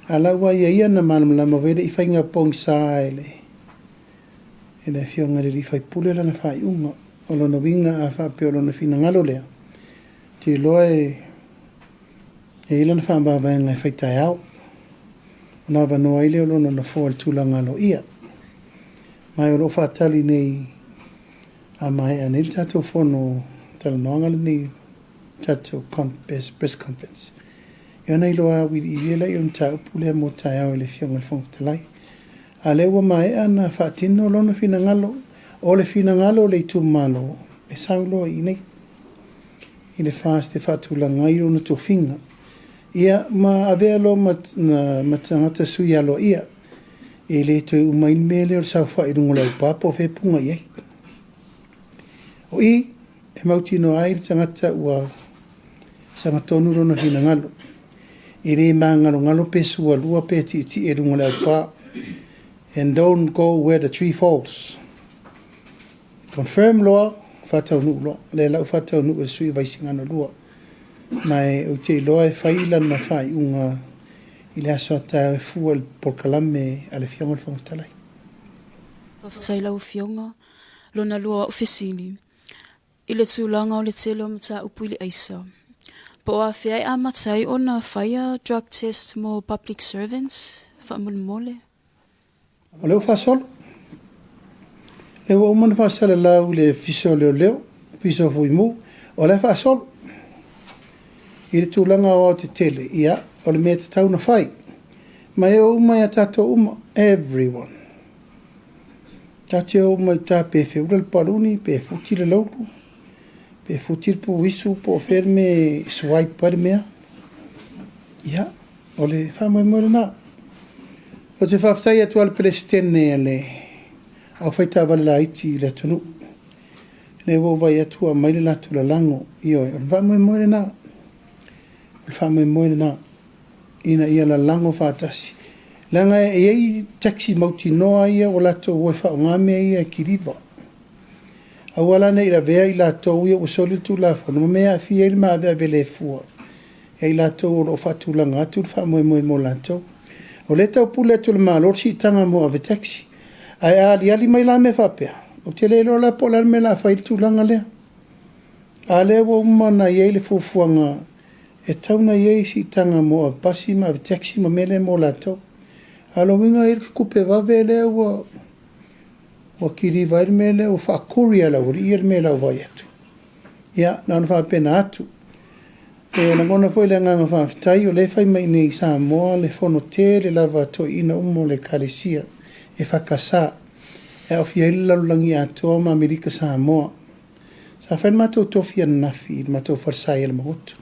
A o la ua ia ia na malamalama foi e le i faiga pogisa e le e le Afioga i le sui usufono lana faaiuga. O lona uiga a faapea o lona finagalo lea, ou te iloa e i ai lana faamavaega e fai taeao, ona avanoa ai lea o lona nofoa i le tulaga aloaia. Ma o lo o faatali nei a maea nei le tatou fono talanoaga lenei, tatou press conference, ia ona iloa auiliili ai lea o le mataupu lea mo taeao i le Afioga i le Fofoga Fetalai. A o lea ua maea ona faatino lona finagalo, o le finagalo o le itumalo e sau loa i inei i le FAST e faatulaga ai lona tofiga, ia ma avea loa ma tagata sui aloaia. E le toe uma ai le mea lea o le saofai i luga o le aupa po o fea e puga i ai. O i e mautinoa ai le tagata ua sagatonu lona finagalo. E le magalogalo pe sualua pe tietie i luga o le aupa. And don't go where the tree falls. Confirm loa, faataunuu loa. O lea la ua faataunuu e le sui o Vaisigano 2. Ma e ou te iloa e fai lana faaiuga i le aso a taeao e fua i le polokalame a le Afioga i le Fofoga Fetalai. Faafetai lau Afioga. Lona lua o au fesili, i le tulaga o le tele o mataupu i le aisa, po o afea e amata ai ona faia drug test mo public servants, faamolemole? O lea ua faasolo. O lea ua uma ona faasalalau i le Ofisa o Leoleo, Ofisa o Fuimu, o la e faasolo. I le tulaga aoaotetele, ia, o le mea e tatau ona fai. Ma e oo uma ia tatou uma, everyone. Tatou te o uma i uta pe feula le paluni, pe futi le loulu, pe futi le puisu, po o fea le mea e swipe ai le mea. Ia, o le faamoemoe lena. Ou te faafetai atu lava i le Peresetene a le Aufaitaavale Laiti i le atunuu. Lea ua ou vaai atu ua aumai le latou lalago. Ioe, o le faamoemoe lena. O le faamoemoe lena ina ia lalago faatasi. Leaga e i ai taxi mautinoa ia ua latou o e faaaoga mea ia e kiliva. Aua la ne i lavea i latou ia ua soli le Tulafono ma mea e aafia ai le maaveave le fua e i latou o lo o faatulaga atu le faamoemoe mo latou. O lea e taupule atu e le Malo le siitaga mo ave taxi. Ae a aliali mai la mea faapea, ou te le iloa la po o le a le mea o le a fai i le tulaga lea. A lea ua uma ona i ai le fuafuaga e tatau ona i ai siitaga mo ave pasi ma ave taxi ma mea lea mo latou. A o lona uiga e i ai le tupe vave lea ua ua kiliva ai le mea lea, ua faa-courier e le aualii ia le mea i lau vaai atu. Ia, na ona faapena atu. E lagona foi le agaga faafetai o lea e fai mai i inei i Samoa le fono tele lava a toeaiina uma o le Ekalesia EFKS e aofia ai le lalolagi atoa ma Amerika Samoa. Sa fai le matou tofi ananafi i le matou falesa i Alamagoto.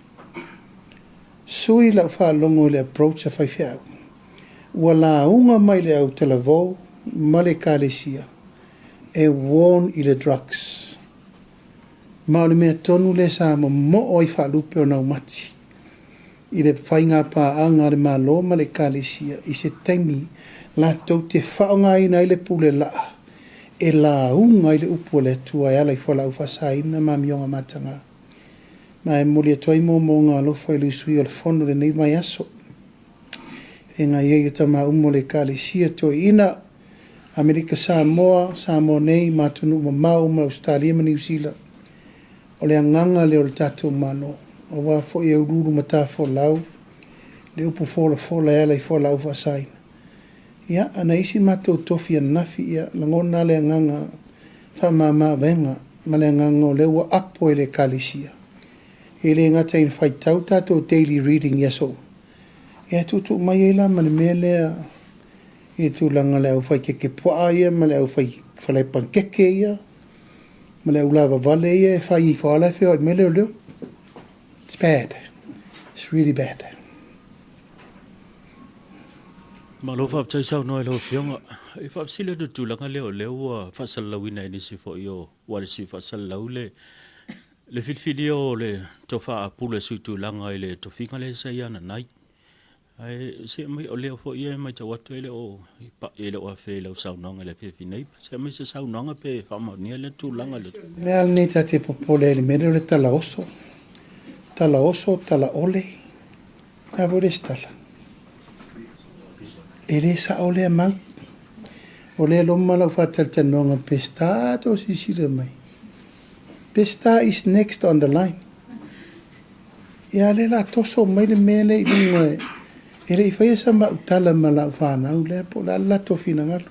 Sui lau faalogo i le approach a faifeau. Ua lauga mai le au talavou ma le Ekalesia e warn i le drugs. Ma o le mea tonu lea sa momoo ai faalupe o naumati i le faiga paaga a le Malo ma le Ekalesia i se taimi latou te faaaogaina ai le pule laa e lauga ai le upu a le Atua e ala i fualaau faasaina ma amioga mataga. Ma e momoli atu ai moomooga alofa i le usui o le Fono i lenei vaiaso. Feagai ai e tama uma o le Ekalesia Toeaina, Amerika Samoa, Samoa nei ma atunuu mamao uma Ausetalia ma Niu Sila. O le agaga lea o le tatou Malo, aua foi e uluulu matafolau le upu folafola e ala i fualaau faasaina. Ia, ana isi matou tofi ananafi, ia, lagona le agaga faamama-avega ma le agaga o lea ua apo e le Ekalesia. E le gata ina faitau tatou daily reading i aso uma, ia e tuutuu mai ai la ma le mea lea i le tulaga o le au fai keke puaa ia ma le au fai falae panikeke ia ma le au lavavale ia e fai ifo lava la e feoai mai leoleo. It's bad. It's really bad. Malo faafetai saunoa i lau Afioga. E faafesili atu i le tulaga lea o lea ua faasalalauina e nisi foi o ualesi faasalalau le le filifilia o le tofa apulu e sui tulaga i le tofiga lea sa ia nanai. Ae se mai o lea foi e matau atu e le o e le o afea i lau saunoaga i le afiafi nei. Se mai se saunoaga pe faamaonia lea tulaga le. Mea lenei ta te popole ai i le mea lea o le talaoso. Talaoso, talaole, le a foi le isi tala? E le sao lea mau. O lea e loma lau faatalatalanoaga Peseta tou silasila mai. Peseta is next on the line. Ia a lea la toso mai le mea lea i luga e le i faia sa mau tala ma lau fanau lea po o le a le latou finagalo.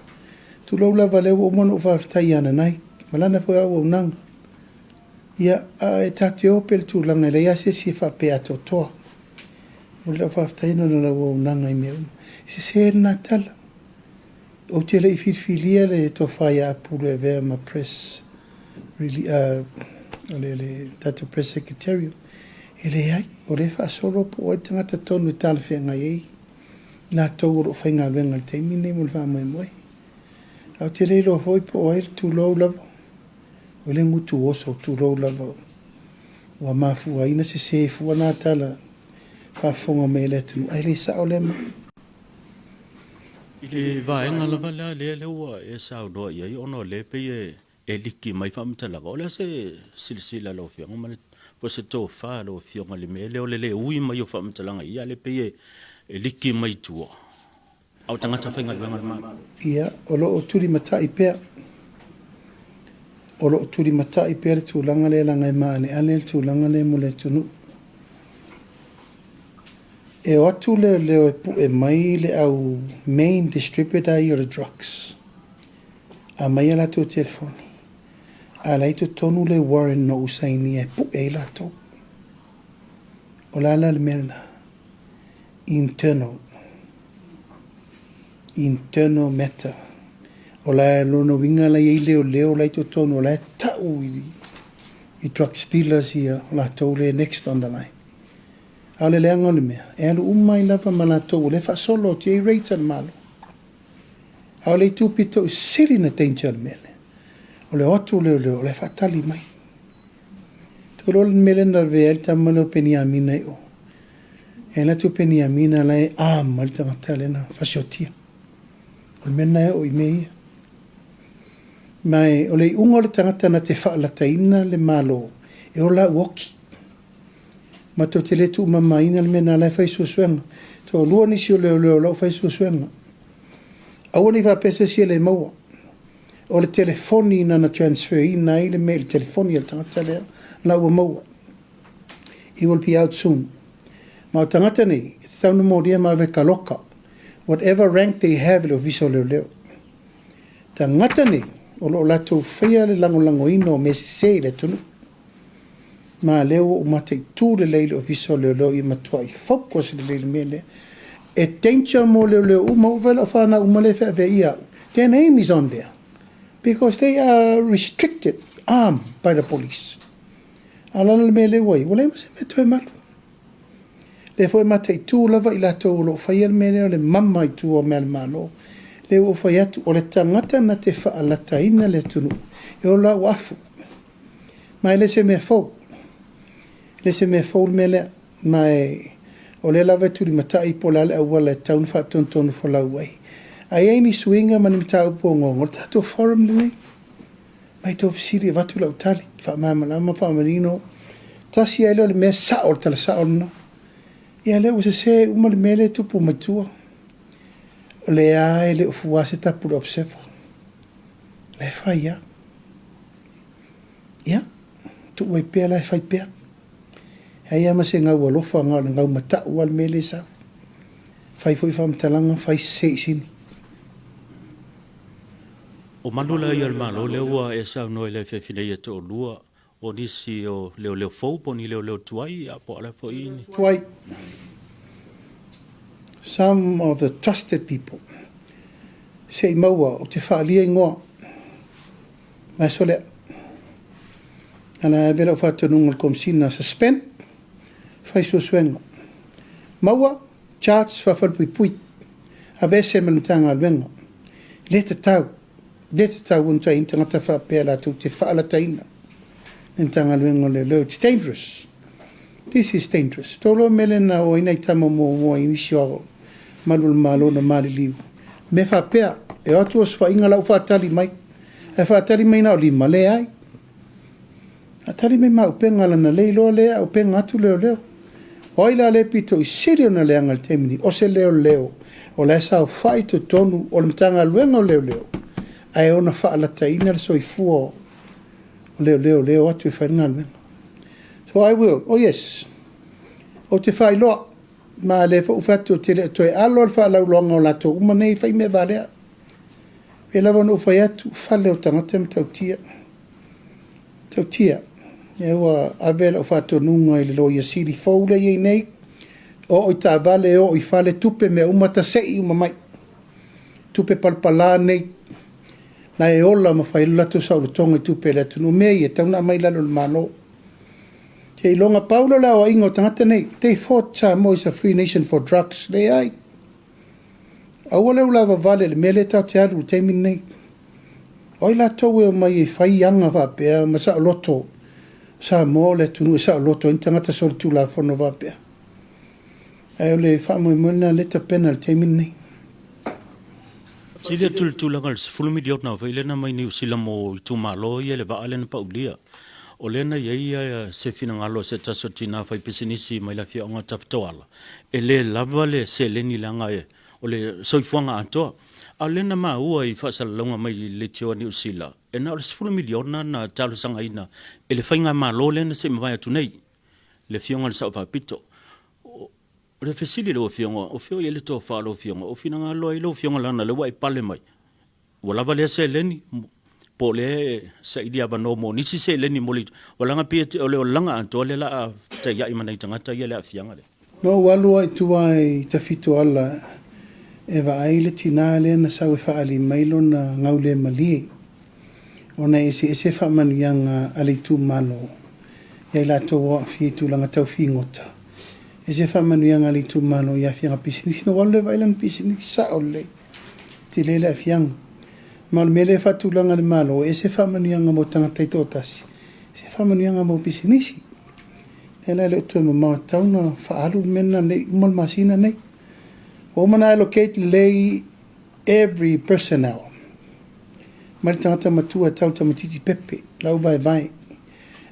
Tulou lava lea ua uma ona ou faafetai ia Nanai ma lana foi auaunaga. Ia, a e tatou te o pea i le tulaga e leai lava se isi e faapea atoatoa. Momoli lau faafetai ona o lau auaunaga i mea uma. E sese lena tala. Ou te le i filifilia le tofa ia Apulu e avea ma press le, le tatou press secretarial. E leai, o lea e faasolo po o ai le tagata tonu e talafeagai ai latou o lo o faigaluega i le taimi lenei mo le faamoemoe. Ae ou te le iloa foi po o ai le tulou lava, o le gutu oso, tulou lava, ua mafuaina sese fua na tala faafofoga mai a le atunuu, ae le sao lea mau. I le vaega lava lea lea ua e saunoa i ai ona o lea e pei e e liki mai faamatalaga. O le a se silasila a lau Afioga ma le po o se tofa a lau Afioga i le mea lea o le le ui mai o faamatalaga ia, a lea pei e liki mai tua, a o tagata faigaluega a le Malo? Ia, o lo o tulimatai pea. O lo o tulimatai pea le tulaga lea leaga e maaleale le tulaga lea mo le atunuu. E o atu leoleo e pue mai le au main distributor ia o le drugs. Aumai a latou telefoni. A la e i totonu le warrant na ou sainia e pue ai latou. O le a la le mea lena? Internal. Internal matter. O la lona uiga la e i ai leoleo la e i totonu o la e tau i drugs dealers ia, o latou lea e next on the line. A o le leaga o le mea, e alu uma ai lava ma latou o lea e faasolo atu i ai raids a le Malo. A o le itu pito i sili ona danger o le mea lea, o le o atu o leoleo o la e faatali mai. Tou iloa le mea lea na lavea ai le tama lea o Peniamina i o. E alu atu o Peniamina la e arm ai le tagata lea na fasiotia. O le mea lena e oo i mea ia. Ma o le iuga o le tagata na te faalataina le Malo, e ola au oki. Matou te le tuumamaina le mea na la e fai suesuega. Toalua nisi o leoleo o la ua fai suesuega. Aua ne i faapea se isi e le maua. O le telefoni na na transfer ina ai le mea i le telefoni a le tagata lea, la ua maua. It will be out soon. Ma o tagata nei, e tatau ona molia ma ave kaloka. Whatever rank they have i le ofisa o leoleo. Tagata nei, o lo o latou faia le lagolagoina o mea sese i le atunuu. Ma lea ua ou mataitu lelei i le Ofisa o Leoleo ia matuai focus lelei i le mea lea. E danger mo leoleo uma, ua vaai lau fanau uma lea e feaveai ia au, their name is on there because they are restricted, armed by the police. A o le ala le mea lea ua i ai, ua leai ma se mea toe malu. Lea foi e mataitu lava i latou o lo o faia le mea lea o le mama i tua o mea a le Malo. Lea ua ou fai atu, o le tagata na te faalataina le atunuu, e ola ua afu. Ma e le se mea fou. E le se mea fou le mea lea. Ma e, o lea lava e tulimatai po o le a le auala e tatau ona faatonutonu folau ai. A i ai ni suiga ma ni mataupu ogaoga, o le tatou forum lenei. Mai tou fesili, avatu lau tali, faamalamalama, faamanino. Tasi ai lea o le mea sao, o le tala sao lena. Ia lea ua sese uma le mea lea e tupu mai tua. O lea e le o fua se tapu i le observer. O la e fai lava. Ia, tuu ai pea la e fai pea. E ai lava ma se gau alofa na o le gau matau lava le mea lea e sau. Fai foi faamatalaga, fai sese i sini. O malu la ia o le Malo lea ua e saunoa i le afiafi nei e toalua o nisi o leoleo fou po o ni leoleo tuai a po o le a foi ni. Tuai. Some of the trusted people. Se i maua, ou te faaalia igoa. Aso lea. Ana ave lau faatonuga i le Komesina, suspend, fai suesuega. Maua, charge, faafalepuipui. Aveese ma le Matagaluega. Le tatau, le tatau ona tai tagata faapea latou te faalataina le Matagaluega o Leoleo. It's dangerous. This is dangerous. Tolo mele na o ina i tama muamua i nisi o malu o le Malo na maliliu. Me faapea, e o atu osofaiga lau faatali mai. Ae faatali mai na o lima, leai. Faatali mai ma auupega lana le iloa lea auupega atu leoleo. O ai la le pito i sili ona leaga i le taimi nei, o se leoleo o la e saofai i totonu o le Matagaluega o Leoleo ae ona faalataina le soifua o leoleo lea e o atu e fai le galuega. So I will, oh yes, ou te faailoa, ma lea foi ua fai atu ou te le o toe alo le faalauiloaga o latou uma nei e fai mea valea. Pei lava ona ou fai atu, fale o tagata e matautia. Tautia. Ia ua ave lau faatonuga i le Loia Sili fou lea e i ai nei, oo i taavale, oo i fale, tupe mea uma, tasei uma mai. Tupe palapala nei, la e ola ma fai ai le latou saolotoga i tupe a le atunuu. Mea ia, e tatau ona aumai i lalo o le Malo. Seiloga pau lea o le aoaiga o tagata nei, they thought Samoa is a free nation for drugs. Leai. Aua le ulavavale i le mea lea tatou te alu i le taimi lenei. O ai latou e omai e fai aga faapea ma saoloto? Samoa o le atunuu e saoloto ai ni tagata solitulafono faapea. Ae o le faamoemoe lena lea e tapena i le taimi lenei. Faafesili atu i le tulaga o le $10 miliona foi lea na aumai Niu Sila mo itumalo ia i le vaa lea na paulia. O lea na i ai se finagalo a se tasi o tina faipisinisi mai le afioaga o Tafitoala, e le lava le seleni leaga o le soifuaga atoa. A o lea na maua i faasalalauga mai le leitio a Niu Sila, e na o le $10 miliona na talosagaina e le faigamalo lea na se i mavae atu nei, le Afioga i le Sao Faapito. O le fesili i lau Afioga, o fea o i ai le tofa o lau Afioga? O finagalo ai lau Afioga leaga o lea ua e pale mai, ua lava lea seleni, po o lea e saili avanoa mo nisi seleni mo le aua leaga pei o le olaga atoa lea o le a fetaiai ma nai tagata ia i le aafiaga lea. Na ou alu lava i tua i Tafitoala e vaai le tina lea na sau e faaali mai lona gaulemalie ona e eseese faamanuiaga a le itumalo ia i latou o aafia i tulaga tau figota. Ese faamanuiaga a le itumalo i aafiaga pisinisi. Na ou alu lea vaai lana pisinisi, sao lelei, tele le aafiaga. Ma o le mea lea e faatulaga e le Malo, e ese faamanuiaga mo tagata e toatasi, ese faamanuiaga mo pisinisi. Lea la e le o toe mamao e tatau ona faaalu le mea lena ne i uma le masina lenei. Ua uma ona allocate lelei every personnel, mai le tagata matua e tau i le tamaitiiti pepe, la ua vaevae.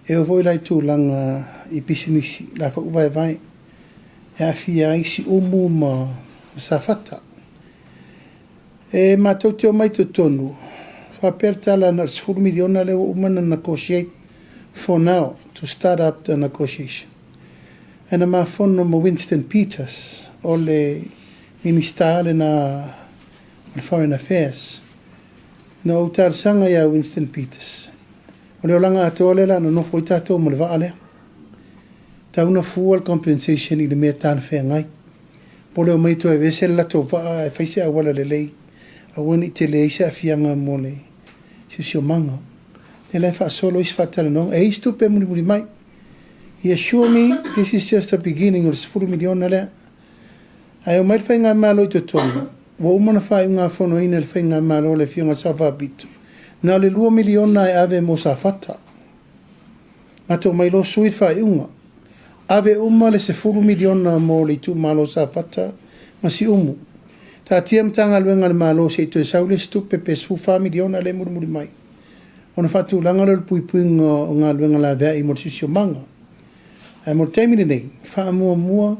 E oo foi la i tulaga i pisinisi, la foi ua vaevae e aafia ai Siumu ma Safata. E matou te omai i totonu, faapea le tala na o le $10 miliona lea ua uma ona negotiate for now to start up the negotiation. Ae na ma fono ma Winston Peters, o le Minisita lena o le Foreign Affairs. Na ou talosaga ia Winston Peters, o le olaga atoa lea o le a nonofo ai tatou ma le vaa lea. Tau ona fua le compensation i le mea talafeagai. Po o le omai e toe aveese le latou vaa ae fai se auala lelei, aua ne i tele ai se aafiaga mo le siosiomaga. Lea la e faasolo isi faatalanoaga. E i ai isi tupe e mulimuli mai. He assure me this is just the beginning o le $10 miliona lea. Ae omai le Faigamalo i totonu, ua uma ona faaiugafonoina e le Faigamalo le Afioga i le Sao Faapito, na o le $2 miliona e ave mo Safata. Matou omai loa sui le faaiuga. Ave uma le $10 miliona mo le itumalo o Safata ma Siumu. Taatia Matagaluega a le Malo se i toe sau le isi tupe pe $14 miliona lea e mulimuli mai, ona faatulaga lea o le puipuiga o galuega laveai mo le siosiomaga. Ae mo le taimi lenei, faamuamua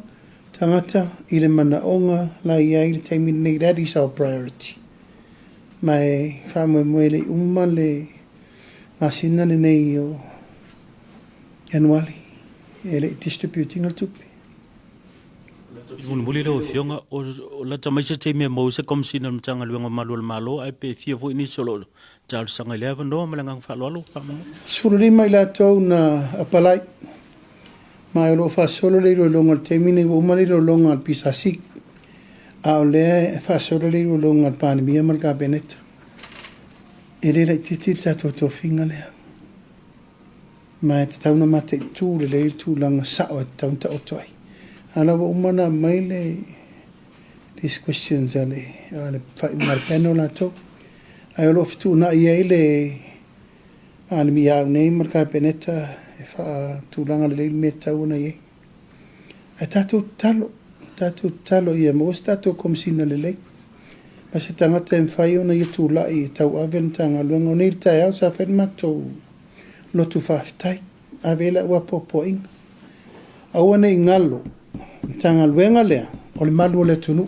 tagata i le manaoga la e i ai i le taimi lenei, that is our priority. Ma e faamoemoe e le i uma le masina lenei o Ianuari e le i distribute ina le tupe. Mulimuli lau Afioga, o lata mai se taimi e maua ai se Komesina o le Matagaluega o Malu o le Malo, ae pe fia foi nisi o lo o talosaga i lea avanoa ma le agaga faaaloalo. Faamolemole. 15 i latou na apalai, ma o lo o faasolo le iloiloga i le taimi lenei, ua uma le iloiloga a le PSC, a o lea e faasolo le iloiloga a le Palemia ma le Kapeneta. E le laitiiti le tatou tofiga lea, ma e tatau ona mataitu lelei le tulaga sao e tatau ona taoto ai. A o la ua uma ona aumai le these questions a le faaiuga a le panel latou, ae o lo o fetuunai ai le Palemia au nei ma le Kapeneta e faatulaga lelei le mea e tatau ona i ai. Ae tatou tatalo, tatou tatalo ia maua se tatou Komesina lelei, ma se tagata e mafai ona ia tulai e tauave le Matagaluega. O nei i le taeao sa fai le matou lotu faafetai, ave ai lau apoapoaiga. Aua ne i galo, Matagaluega lea o le malu o le atunuu,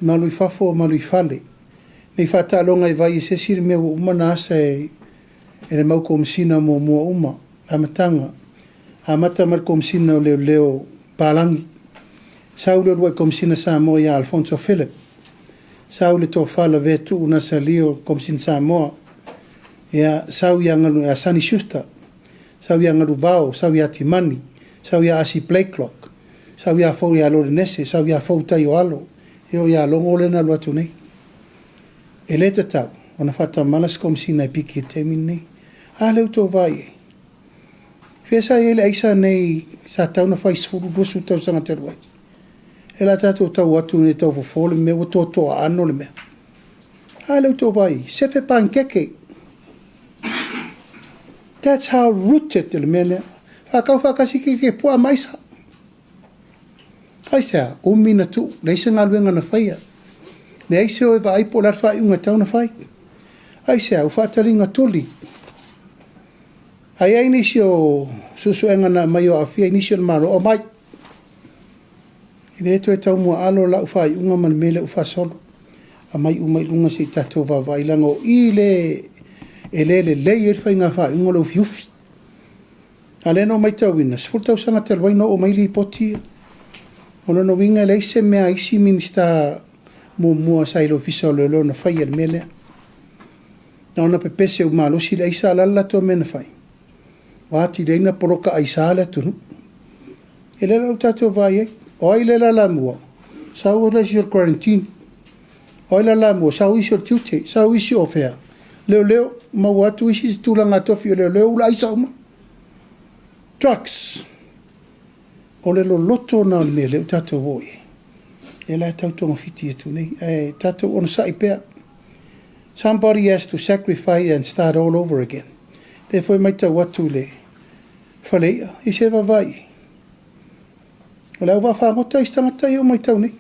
malu i fafo, malu i fale. Ne i faataaloga i vai e se isi le mea ua uma ona asa e le mau Komesina muamua uma, amataga, amata mai le Komesina o Leoleo Palagi, sau le uluai Komesina Samoa ia Alfonso Philip, sau le Tofa Lavea Tuu Nasalio Komesina Samoa, ia sau ia Sonny Schuster, sau ia Galuvao, sau ia Timani, sau ia Asi Blakelock, sau ia Fou ia Lorenese, sau ia Fou Taioalo, e oo ia Logo lea na alu atu nei. E le tatau ona faatamala se Komesina e piki i le taimi lenei. A lea ua outou vaai i ai. Fea sa i ai le aisa nei sa tatau ona fai 10, 20 tausaga talu ai? E la tatou tau atu nei tau fofo le mea ua toatoa aano le mea. A lea ua outou vaai i ai, sefe panikeke. That's how rooted le mea lea. Faatau faatasi keke puaa ma aisa. Aisea, umi na tuu, leai se galuega na faia. Leai se o e vaai po o le a le faaiuga e tatau ona fai. Aisea? Ua faataliga tuli. Ae i ai nisi o suesuega na aumai o aafia i nisi o le Malo, aumai. E le toe taumuaalo lau faaiuga ma le mea lea ua faasolo. Aumai uma i luga se i tatou vaavaai, leaga o i le e le lelei ai le faiga faaiuga o le ufiufi. A o lea na ou matauina, 10 tausaga talu ai na oo mai lipoti ia. O lona uiga e leai se mea a isi Minisita muamua sa i le Ofisa o Leoleo na faia i le mea lea. Na ona pepese ua malosi le aisa, a o le a le latou mea na fai? Ua atili ai ona poloka aisa le atunuu. E le la ua tatou vaai ai. O ai le lalamua? Sau le isi o le quarantine. O ai le lalamua? Sau isi o le tiute, sau isi o fea? Leoleo, maua atu isi tulaga tofi o leoleo ula aisa uma. Drugs. O le loloto na o le mea lea ua tatou o i ai. Lea la e tau togafiti atu nei. Ae tatou onosai pea. Somebody has to sacrifice and start all over again. Lea foi matau atu i le fale i'a, i se vaavaai. O le auvaa fagota isi tagata ia o matau nei.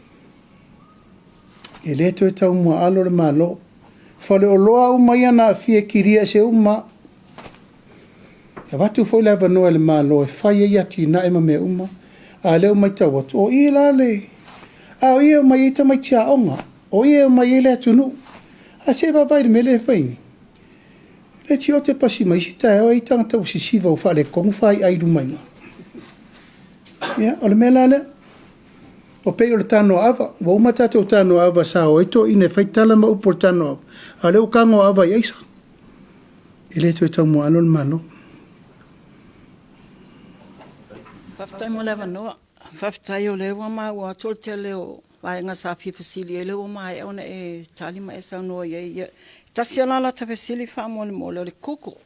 E le toe taumuaalo le Malo. Faleoloa uma ia na aafia e kilia ese uma. E avatu foi le avanoa e le Malo e fai ai atinae ma mea uma. A lea ua matau atu, o i la le... A o i e omai ai tamaiti aoga, o i e omai ai le atunuu. A se vaavaai i le mea lea e fai nei. Le tiote pasi mai isi taeao e i ai tagata ua sisiva ua faaletonu faiai i luma i ina. Ia, o le mea la lea. O pei o le tanoa ava. Ua uma tatou tanoa ava sa o ai toeaiina e fai tala ma upu o le tanoa ava. A o lea ua tago ava i aisa. E le toe taumuaalo le Malo. Faafetai mo le avanoa. Faafetai o lea ua maua atu o le tele o vaega sa fia fesili ai lea ua maea ona e tali ma e saunoa i ai. Ia, tasi lava la lata fesili faamolemole, o le Google.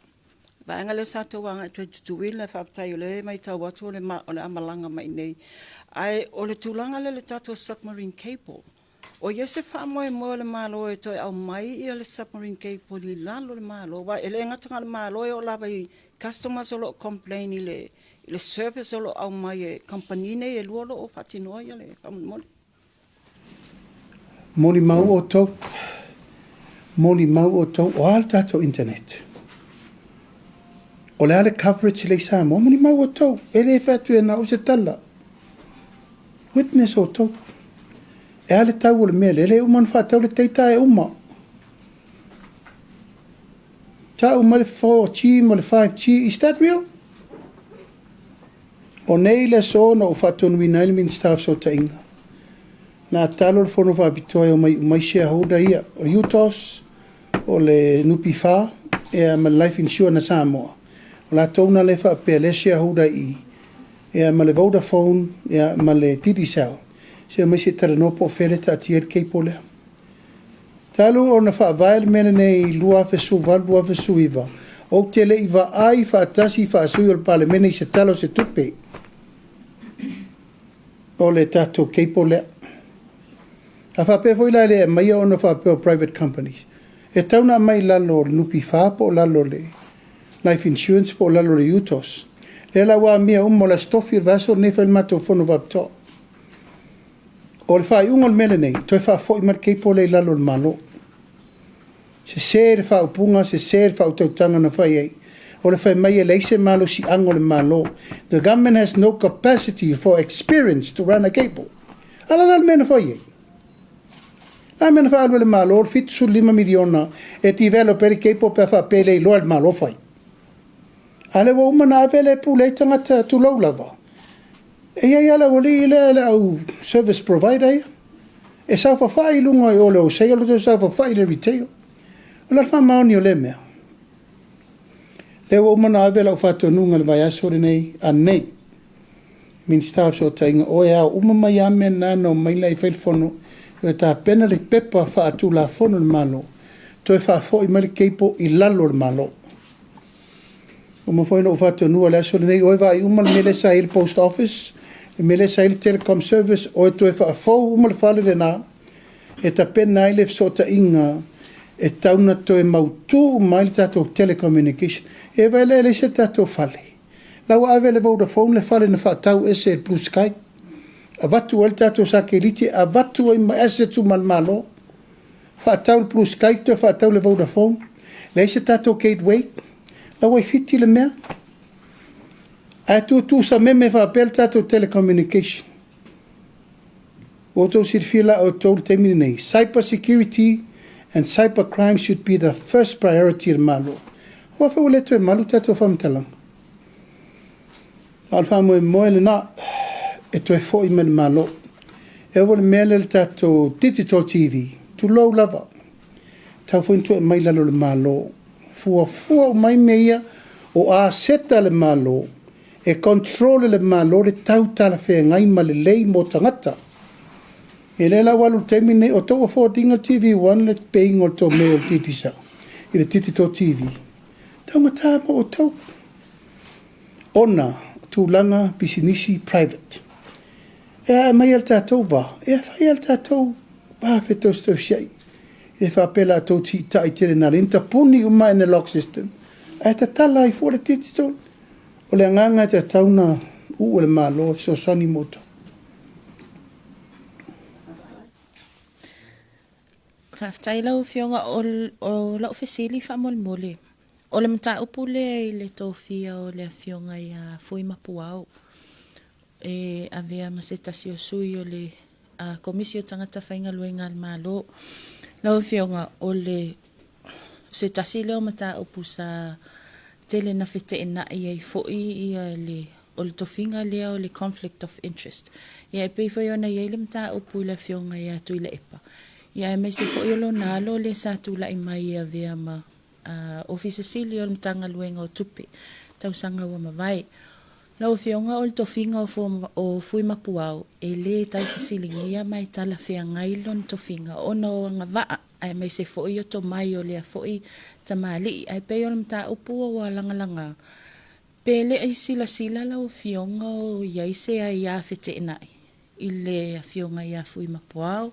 Vaega lea sa tou agai atu ai i Tutuila, faafetai o lea e matau atu o le a malaga mai i inei. Ae o le tulaga lea i le tatou submarine cable, o i ai se faamoemoe o le Malo e toe aumai ia le submarine cable i lalo o le Malo? Aua e le gata na o le Malo, e oo lava i customers o lo o complain i le service o lo o aumai e kamupani nei e lua o lo o faatinoa ia le faamolemole. Molimau outou, molimau outou, o a le tatou internet? O le a le coverage lea i Samoa? Molimau outou, e le fai atu e na o se tala. Witness outou. E a le tau o le mea lea, e le uma ona faatau le data e uma. Tau mai le 4G ma le 5G, is that real? O nei le aso na ou faatonuina ai le Minisita o Fesootaiga. Na talo le fono faapitoa e omai uma ai shareholder ia, o le UTOS, o le NPF, ia ma le Life Insurance a Samoa. O latou na le faapea lea shareholder i ia ma le Vodafone, ia ma le Digicel. Se omai se i talanoa po o fea le taatia ai le cable lea. Talu ona faavae le mea lenei i 2018, 2019, ou te le i vaai faatasi faasui o le Palemene i se tala o se tupe o le tatou cable lea. A faapea foi la e le aumaia ona faapea o private companies, e tatau ona aumai i lalo o le NPF po o lalo o le Life Insurance po o lalo o le UTOS. Lea la ua amia uma o le Aso Tofi o le vaiaso lenei fai le matou fono faapitoa. O le faaiuga o le mea lenei, toe faafoi mai le cable lea i lalo o le Malo. Sese le faaupuga, sese le faautautaga na fai ai. O le fai mai e leai se malosiaga o le Malo. The government has no capacity for experience to run a cable. A la la le mea na fai ai. La mea na faaalu e le Malo le $75 miliona e develop ai le cable pe a faapea e le iloa e le Malo fai. A lea ua uma na ave le pule ai tagata tulou lava. E i ai lava le aualii lea le au service provider ia. E saofafai i luga i o le wholesale, o le saofafai i le retail. O le faamaoni o lea mea. Lea ua uma na ave lau faatonuga i le vaiaso lenei anei. Minisita o Fesootaiga, o e ao uma mai lava mea na na omai la i fai le fono, e tapena le pepa faatulafono le Malo, toe faafoi mai le cable i lalo o le Malo. Uma foi na ou faatonua le aso lenei, o e vaai uma le mea lea sa i le post office, le mea lea sa i le telecom service, o e toe faafou uma le fale lena, e tapena ai le fesootaiga e tau na toe mautu uma ai le tatou telecommunication. E vai lea leai se tatou fale. La ua ave le Vodafone le fale na faatau ese e le Blue Sky. Avatu ai le tatou satellite, avatu ai ma assets uma a le Malo. Faatau le Blue Sky toe faatau le Vodafone. Leai se tatou gateway. La ua i Fiti le mea. Ae tutu sameme faapea le tatou telecommunication. Ua outou silafia la outou le taimi lenei, cyber security and cyber crime should be the first priority a le Malo. Aua foi ua le toe malu tatou faamatalaga. A o le faamoemoe lena e toe foi mai le Malo. E oo le mea lea le tatou digital TV, tulou lava, tau foi ona toe mai lalo le Malo. Fuafua uma ai mea ia o aseta le Malo, e control e le Malo le tau talafeagai ma lelei mo tagata. E lea la ua alu le taimi lenei, o tou afford ina le TV One le paying o le tou mea o le Digicel i le digital TV. Taugata mo outou. Ona tulaga pisinisi private. E ae mai le tatou va, e fai le tatou va fetausitausiai. E faapea la tou tiitai tele na le tapuni uma analog system. Ae tatala ai fua le digital. O le agaga e tatau na uu le Malo fesoasoani mo outou. Faafetai lau Afioga o lau fesili faamolemole. O le mataupu lea i le tofia o le Afioga ia Fui Mapuao e avea ma se tasi o sui o le Komisi o Tagata Faigaluega a le Malo. Lau Afioga, o le se tasi lea o mataupu sa tele na feteenai ai foi ia le o le tofiga lea o le conflict of interest. Ia e pei foi ona i ai le mataupu i le Afioga ia Tuilaepa. Ia aemaise foi o lona alo lea sa tulai mai e avea ma Ofisa Sili o le Matagaluega o Tupe, tausaga ua mavae. Lau Afioga o le tofiga o Fui Mapuao, e le tau fesiligia ma e talafeagai lona tofiga ona o agavaa aemaise foi o tomai o lea foi tamalii. Ae pei o le mataupu ua lagalaga, pe le i silasila lau Afioga o i ai se aia feteenai i le Afioga ia Fui Mapuao,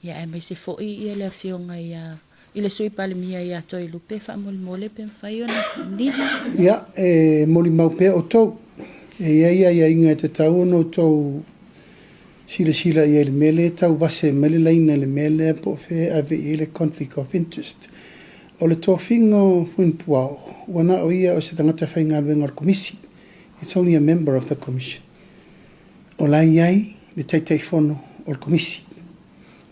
ia aemaise foi ia le Afioga ia i le Sui Palemia ia Toelupe faamolemole pe mafai ona nina. Ia, e molimau pea outou, e i ai aiaiga e tatau ona outou silasila i ai i le mea lea e tau vase mai le laina i le mea lea po o fea e ave i ai le conflict of interest. O le tofiga o Fuimapuao, ua na o ia o se tagata faigaluega o le Komisi. It's only a member of the Commission. O la e i ai le Taitaifono o le Komisi.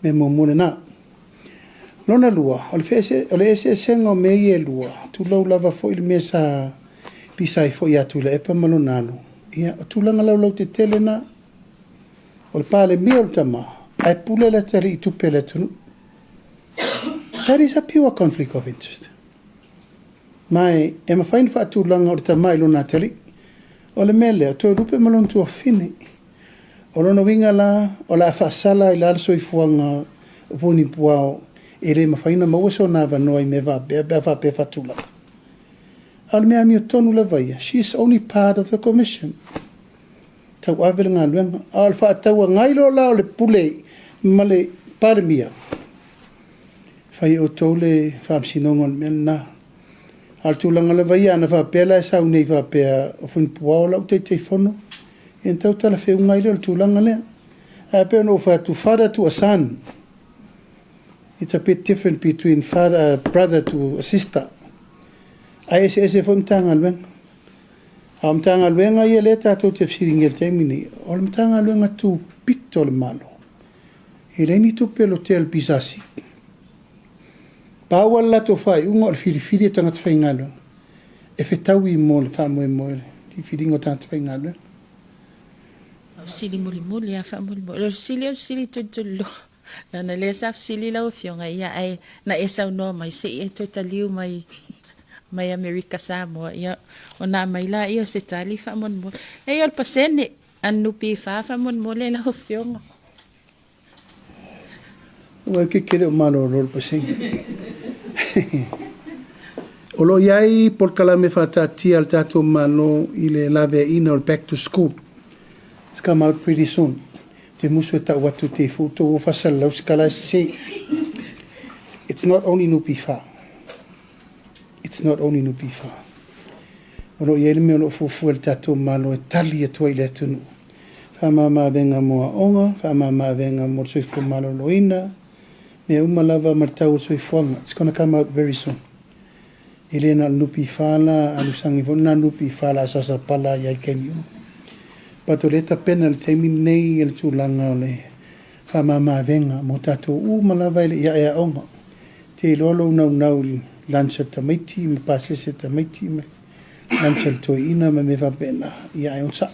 Mea muamua lena. Lona lua, o le eseesega o mea ia e lua, tulou lava foi le mea sa pisa ai foi ia Tuilaepa ma lona alo, ia, o tulaga laulautetele na. O le Palemia o le tama, ae pule le atalii i tupe a le atunuu. That is a pure conflict of interest. Ma e mafai ona faatulaga o le tama i lona atalii. O le mea lea, Toelupe ma lona tuafafine. O lona uiga la, o le a faasala ai la le soifuaga o Punipuao e le mafai ona maua sona avanoa i mea faapea pe a faapea faatulaga. A o le mea amiotonu lava ia, she is only part of the commission. Tauave le galuega. A o le faatauagai loa la o le pule ma le Palemia, fai e outou le faamasinoga o le mea lena. A o le tulaga lava ia, ana faapea la e sau nei faapea o Fuimapuao lau Taitaifono, ia ona tau talafeuga ai lea o le tulaga lea. Ae pei ona ou fai atu, father to a son, it's a bit different between father, brother to a sister. Ae eseese foi Matagaluega. A o Matagaluega ia lea tatou te fesiligia i le taimi nei, o le Matagaluega tupito o le Malo. E leai ni tupe lotea i le PSC. Pau lava le latou faaiuga o le filifili o tagata faigaluega e fetaui mo le faamoemoe le filifiliga o tagata faigaluega. Fesili mulimuli lava faamolemole. O le fesili o le fesili tulituliloa. Leaga lea sa fesili lau Afioga, ia ae na e saunoa mai se i e toe taliu mai mai Amerika Samoa, ia ona aumai laia o se tali faamolemole. Ei, o le pasene a le NPF faamolemole lau Afioga. Ua ke kele o malolo le pasene. O lo o i ai polokalame faataatia a le tatou Malo i le laveaiina o le back to school. It's come out pretty soon. Te musu e tau atu te ifu tō o fasalalau sikalase. It's not only NPF. It's not only NPF. O lo o i ai le mea o lo o fuafua e le tatou Malo e tali atu ai i le atunuu. Faamama avega mo aoga, faamama avega mo le soifua maloloina, mea uma lava ma le tau o le soifuaga. It's gonna come out very soon. E le na o le NPF la, alu sagi foi lena NPF o le a sasapala ai i taimi uma. But o lea e tapena i le taimi lenei le tulaga o le faamama-avega mo tatou uma lava e le i ae aoga. Te iloa lou naunau i lunch a tamaiti ma pasese a tamaiti ma lunch a le toeaina ma mea faapena, ia ae onosai.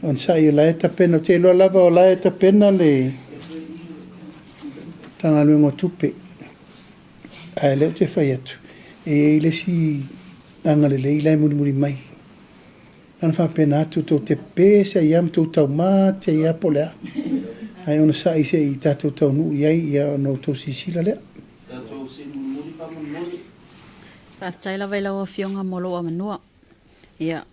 Onosai o la e tapena, ou te iloa lava o la e tapena le Matagaluega o Tupe. Ae o lea ou te fai atu, e i ai le isi agalelei la e mulimuli mai. Na ona faapena atu, tou te pese ai lava ma tou taumate ai lava po o le a. Ae onosai se i tatou taunuu i ai, ia ona outou silasila lea. Faafetai lava i lau Afioga mo lou avanoa. Ia,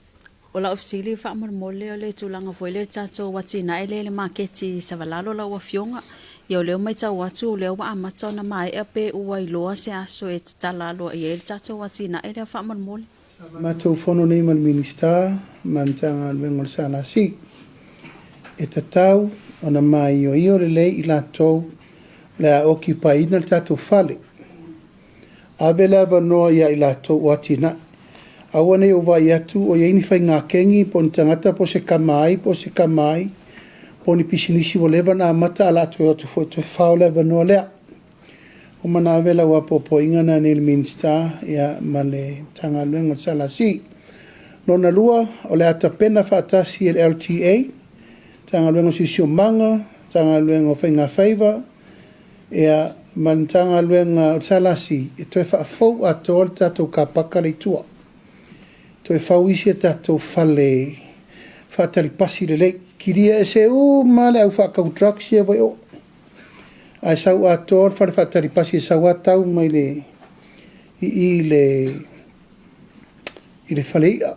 o lau fesili faamolemole o le tulaga foi lea i le tatou atinae lea i le maketi i Savalalo lau Afioga. Ia o lea ua matau atu o lea ua amata ona maea pe ua iloa se aso e tatala aloaia ai le tatou atinae lea faamolemole. Matou fono nei ma le Minisita ma le Matagaluega o le SLC. E tatau ona maioio lelei i latou o le a occupy-ina le tatou fale. Ave le avanoa ia i latou o atinae. Aua ne i ou vaai atu o i ai ni faiga kegi po o ni tagata po o se tama ai po o se tama ai po o ni pisinisi ua leva ona amata ae o le a toe o atu foi e toe fao le avanoa lea. Ua uma ona ave lau apoapoaiga lena nei i le Minisita ma le Matagaluega o le SLC. Lona lua, o le a tapena faatasi e le LTA, Matagaluega o Siosiomaga, Matagaluega o Faigafaiva, ia, ma le Matagaluega o le SLC e toe faafou atoa le tatou car paka lea i tua. Toe fau isi a tatou fale faatali pasi lelei. Kilia ese uma lava le au faatau drugs ia ua i o. Ae sau atoa le fale faatali pasi e sau lava tau mai le i i le i le fale i'a.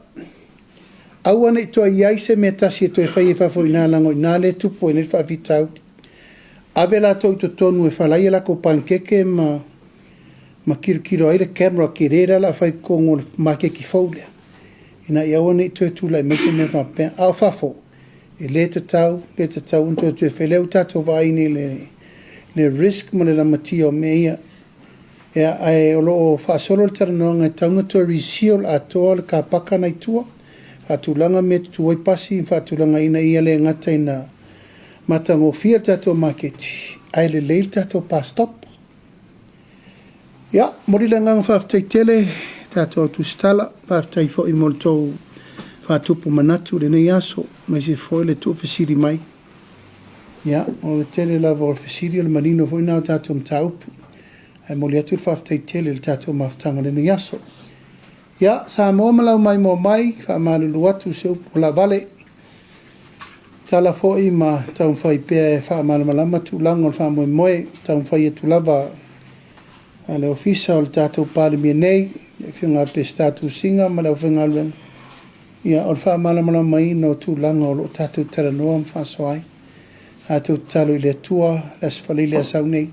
Aua ne i toe i ai se mea tasi e toe faia i fafo i ina leaga o i ina lea e tupu ai nei le faafitauli. Ave latou i totonu e fala ai a latou panikeke ma ma tilotilo ai le camera tele lea o le a fai i totonu o le maketi fou lea, ina ia aua ne i toe tulai mai se mea faapea. A o fafo, e le tatau, le tatau ona toe toe fai. Lea ua tatou vaai nei i le le risk ma le lamatia o mea ia. Ia, ae o lo o faasolo le talanoaga e tatau ona toe reseal atoa le car paka lena i tua, faatulaga mea e tutu ai pasi ma faatulaga ina ia le gata ina matagofie le tatou maketi, ae lelei le tatou bus stop. Ia, momoli le agaga faafetai tele tatou au tusitala, faafetai foi mo le tou faatupu manatu i lenei aso, aemaise foi le tuufesili mai. Ia, o le tele lava o fesili o le manino foi lena o tatou mataupu. Ae momoli atu le faafetai tele i le tatou mafutaga i lenei aso. Ia, Samoa ma lau maimoa mai, faamalulu atu se upu laavale, tala foi ma taumafai pea e faamalamalama tulaga o le faamoemoe, taumafai atu lava a le Ofisa o le tatou Palemia nei, le Afioga ia Peseta Tusiga ma le aufaigaluega, ia, o le faamalamalamaina o tulaga o lo o tatou talanoa ma faasoa ai. Tatou tatalo i le Atua, le Aso Faraile a sau nei,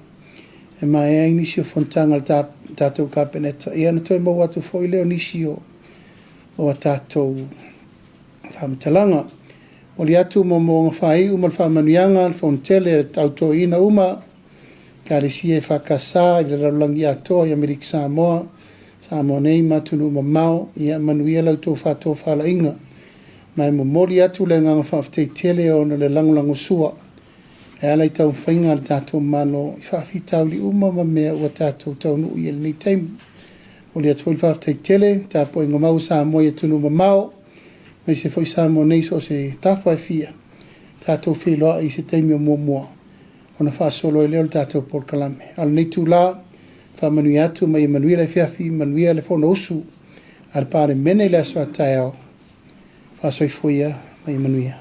e maea ai nisi o fonotaga a le tatou Kapeneta, ia ona toe maua atu foi lea o nisi o a tatou faamatalaga. Momoli atu moomooga faaiu ma le faamanuiaga, le Fonotele a le au toeaina uma, Ekalesia EFKS i le lalolagi atoa i Amerika Samoa, Samoa nei ma atunuu mamao, ia manuia la outou faatofalaiga. Ma e momoli atu le agaga faafetai tele ona o le lagolagosua e ala i taumafaiga a le tatou Malo i faafitauli uma ma mea ua tatou taunuu i ai i lenei taimi. Momoli atu foi le faafetai tele i tapuaiga mau a Samoa i atunuu mamao, aemaise foi Samoa nei i so o se tafa e fia, tatou feiloai i se taimi o muamua ona faasolo ai lea o le tatou polokalame. A o lenei itula, faamanuia atu ma ia manuia le afiafi, manuia le Fonousu a le Palemene i le aso a taeao. Faasoifua ia ma ia manuia.